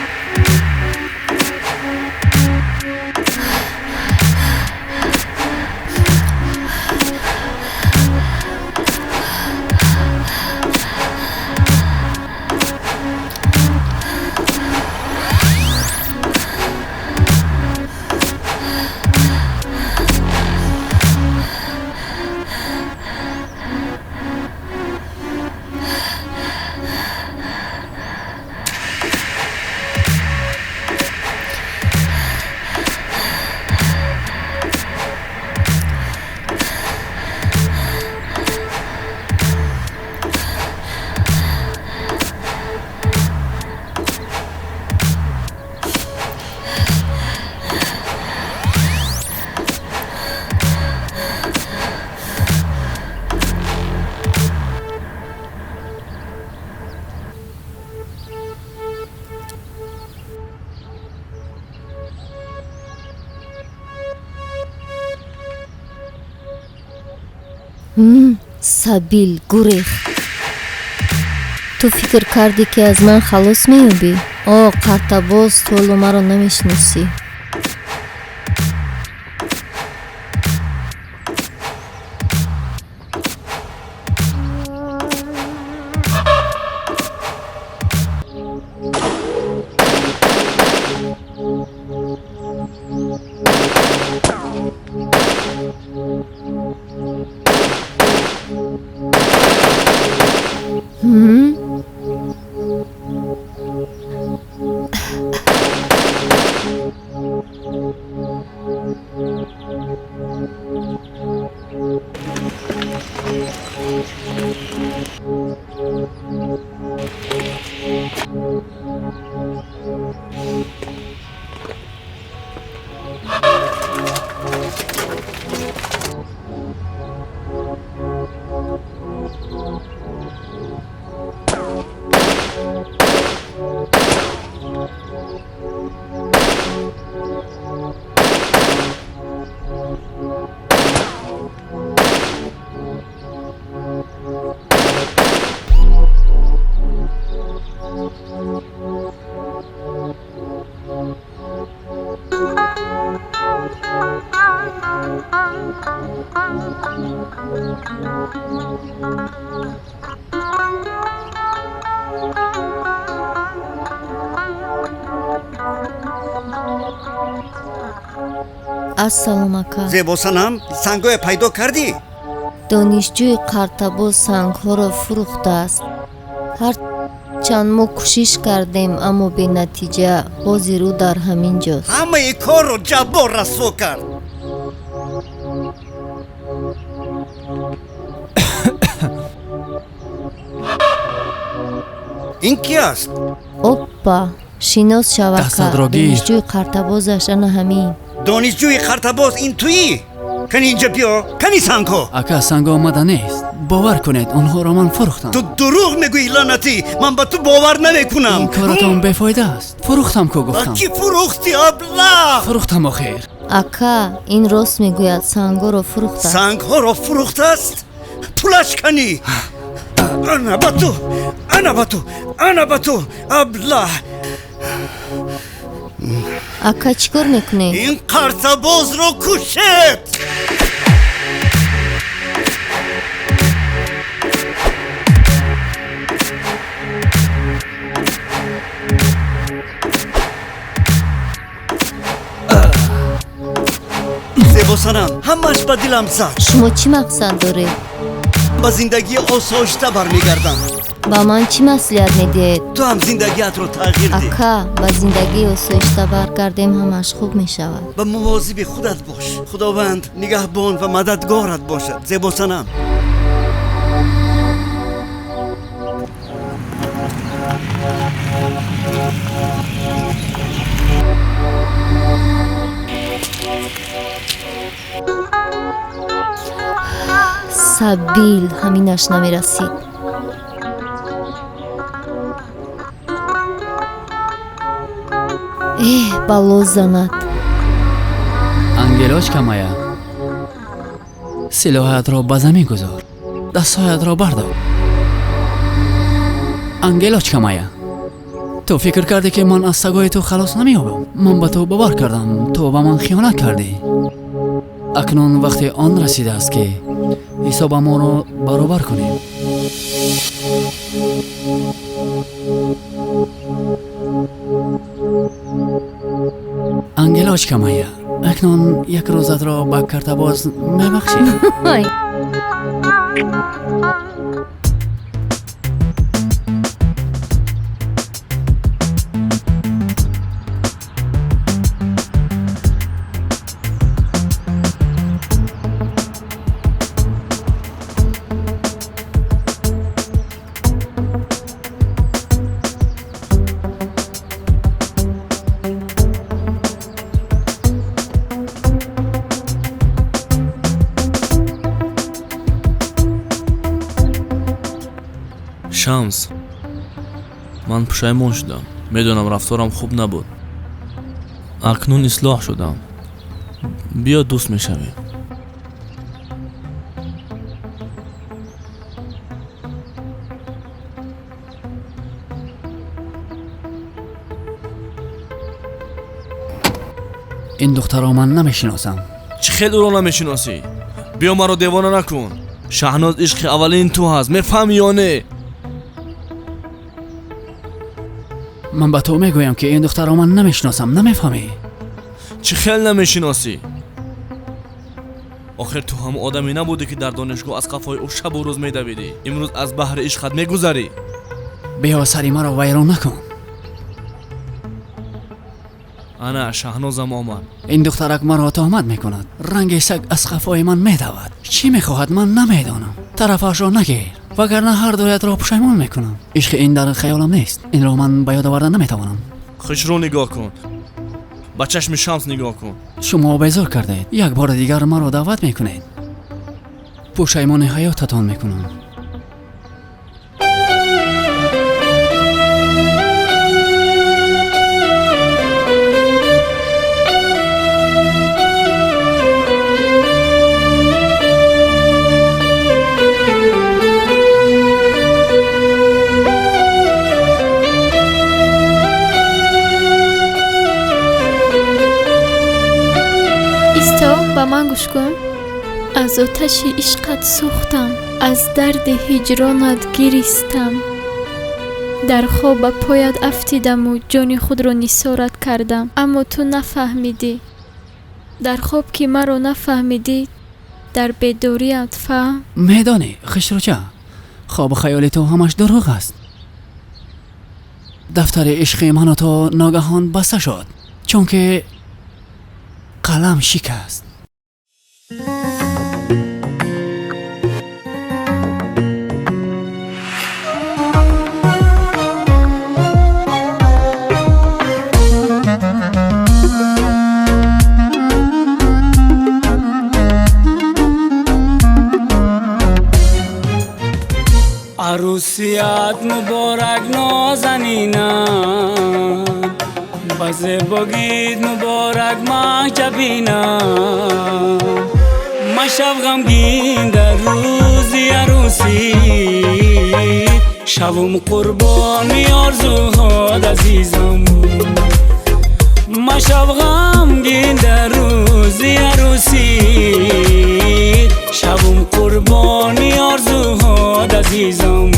Сабил гурехт. Ту фикр кардӣ, ки аз ман халос меёбӣ? О, қартабоз, ту ҳоло маро намешиносӣ. Ассалом, ака. Зебосанам, сангое пайдо кардӣ? Донишҷӯи қартабоз сангҳоро фурӯхтааст. Ҳарчанд мо кӯшиш кардем, аммо бенатиҷа. Ҳозир ӯ дар ҳамин ҷост. Ҳамаи корро Ҷаббор расво кард. Ин ки аст? Оппа, шинос шав, ака. Дастатро гир. Донишҷӯи қартабозаш ана ҳамин. Донишҷӯи қартабоз ин туӣ? Кани инҷа биё, кани сангҳо. Ака, сангҳо омада нест. Бовар кунед, онҳоро ман фурӯхтам. Ту дурӯғ мегӯӣ, лаънатӣ! Ман ба ту бовар намекунам. Ин коратон бефоида аст. Фурӯхтам ку гуфтам. Ба кӣ фурӯхтӣ, аблаҳ? Фурӯхтам охир. Ака, ин рост мегӯяд, сангҳоро фурӯхтааст. Сангҳоро фурӯхтааст? Пулаш кани? Ана ба ту, ана ба ту, ана ба ту, аблаҳ! Ака, чӣ кор мекунед? Ин қартабозро кушед! Зебосанам, ҳамааш ба дилам зад. Шумо чӣ мақсад доред? Ба зиндагии осоишта бармегардам. Ба ман чӣ маслиҳат медиҳед? Ту ҳам зиндагиатро тағйир деҳ. Ака, ба зиндагии осоишта баргардем, ҳамааш хуб мешавад. Ба мувозиби худат бош. Худованд нигаҳбон ва мададгорат бошад. Зебосанам. Сабил ҳаминаш намерасид. Эҳ, бало занад. Ангелочка моя, силоҳаятро ба замин гузор, дастҳоятро бардор. Ангелочка моя, ту фикр кардӣ, ки ман аз сагои ту халос намеёбам. Ман ба ту бовар кардам, ту ба ман хиёнат кардӣ. Акнун вақти он расидааст, ки ҳисобамонро баробар кунем. Ангелочка моя, акнун як рӯзатро ба картабоз мебахшӣ. Шамс, ман пушаймон шудам. Медонам, рафторам хуб набуд. Акнун ислоҳ шудам. Биё, дӯст мешавем. Ин духтарро ман намешиносам. Чӣ хел ӯро намешиносӣ? Биё, маро девона накун. Шаҳноз ишқи аввалин ту ҳаст, мефаҳмӣ ё не? Ман ба ту мегӯям, ки ин духтарро ман намешиносам, намефаҳмӣ? Чӣ хел намешиносӣ? Охир ту ҳам одаме набудӣ, ки дар донишгоҳ аз қафои ӯ шабу рӯз медавидӣ. Имрӯз аз баҳри ишқат мегузарӣ. Биё, сари маро вайрон накун. Ана Шаҳнозам омад. Ин духтарак маро туҳмат мекунад. Ранги саг аз қафои ман медавад. Чӣ мехоҳад, ман намедонам. Тарафашро нагир, вагарна ҳар дуятро пушаймон мекунам. Ишқи ин дар хаёлам нест. Инро ман ба ёд оварда наметавонам. Хушрӯ нигоҳ кун, ба чашми Шамс нигоҳ кун. Шумо безор кардаед. Як бори дигар маро даъват мекунед, пушаймони ҳаётатон мекунам. Ба ман гӯш кун. Аз оташи ишқат сӯхтам, аз дарди ҳиҷронат гиристам. Дар хоб ба поят афтидаму ҷони худро нисорат кардам, аммо ту нафаҳмидӣ. Дар хоб ки маро нафаҳмидӣ, дар бедорият фаҳм. Медонӣ, хушрӯча, хобу хаёли ту ҳамаш дурӯғ аст. Дафтари ишқи ману ту ногаҳон баста шуд, чунки қалам шикаст. Арусият муборак, нозанинам, ба зебогит муборак, маҳҷабинам. Машав ғамгин дар рӯзи арӯсӣ, шавум қурбони орзуҳот, азизам. Машав ғамгин дар рӯзи арӯсӣ, шавум қурбони орзуҳот, азизам.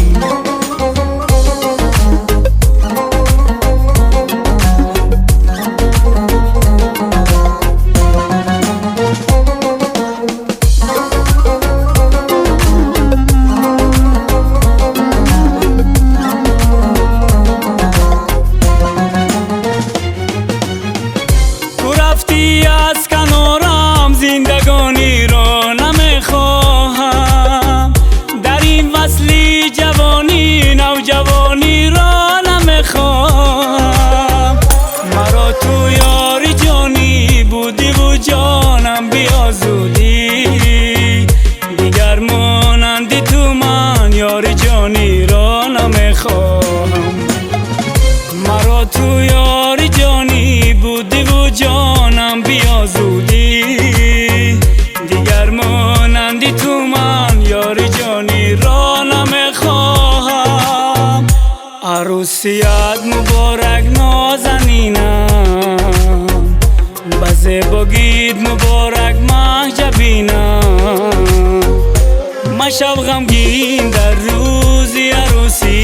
Арусият муборак, нозанинам, ба зебогит муборак, маҳҷабинам. Машав ғамгин дар рӯзи арӯсӣ,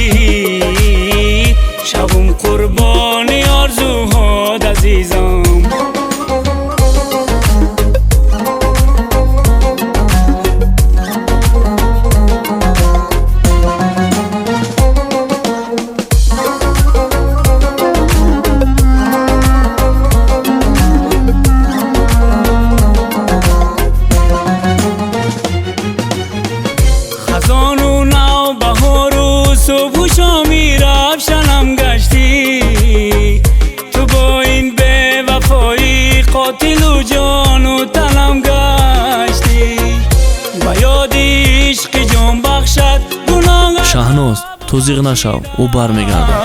шавум қурбони орзуҳот, азизам. Шаҳноз, ту зиғ нашав, ӯ бармегардад.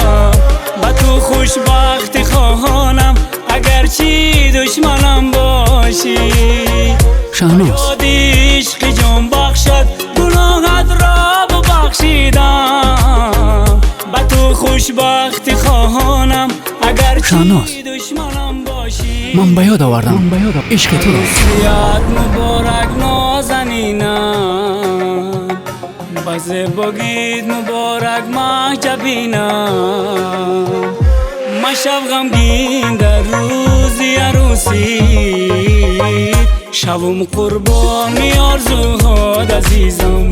Ба ту хушбахтӣ хоҳонам, агарчи душманам бошӣ. Шаҳноз, ёди ишқи ҷон бахшад, гуноҳат ро бубахшидам. Ба ту хушбахтӣ хоҳонам, агар Шаҳноз, ман ба ёд овардам ишқи туро. Арӯсият муборак, нозанинам, ба зебогит муборак, маҳҷабинам. Машав ғамгин дар рӯзи арӯсит, шавум қурбони орзуҳот, азизам.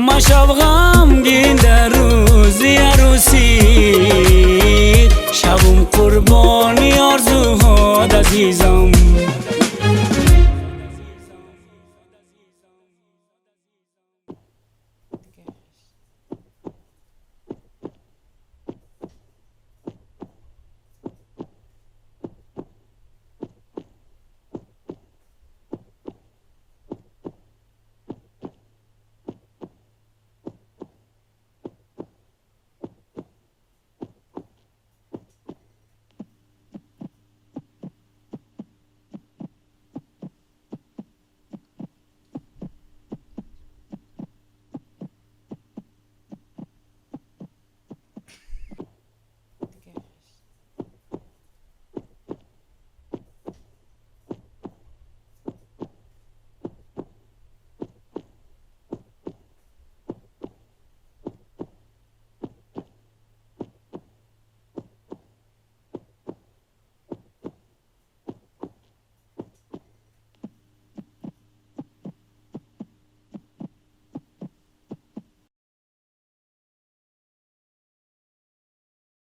Машав ғамгин дар рӯзи арӯсит.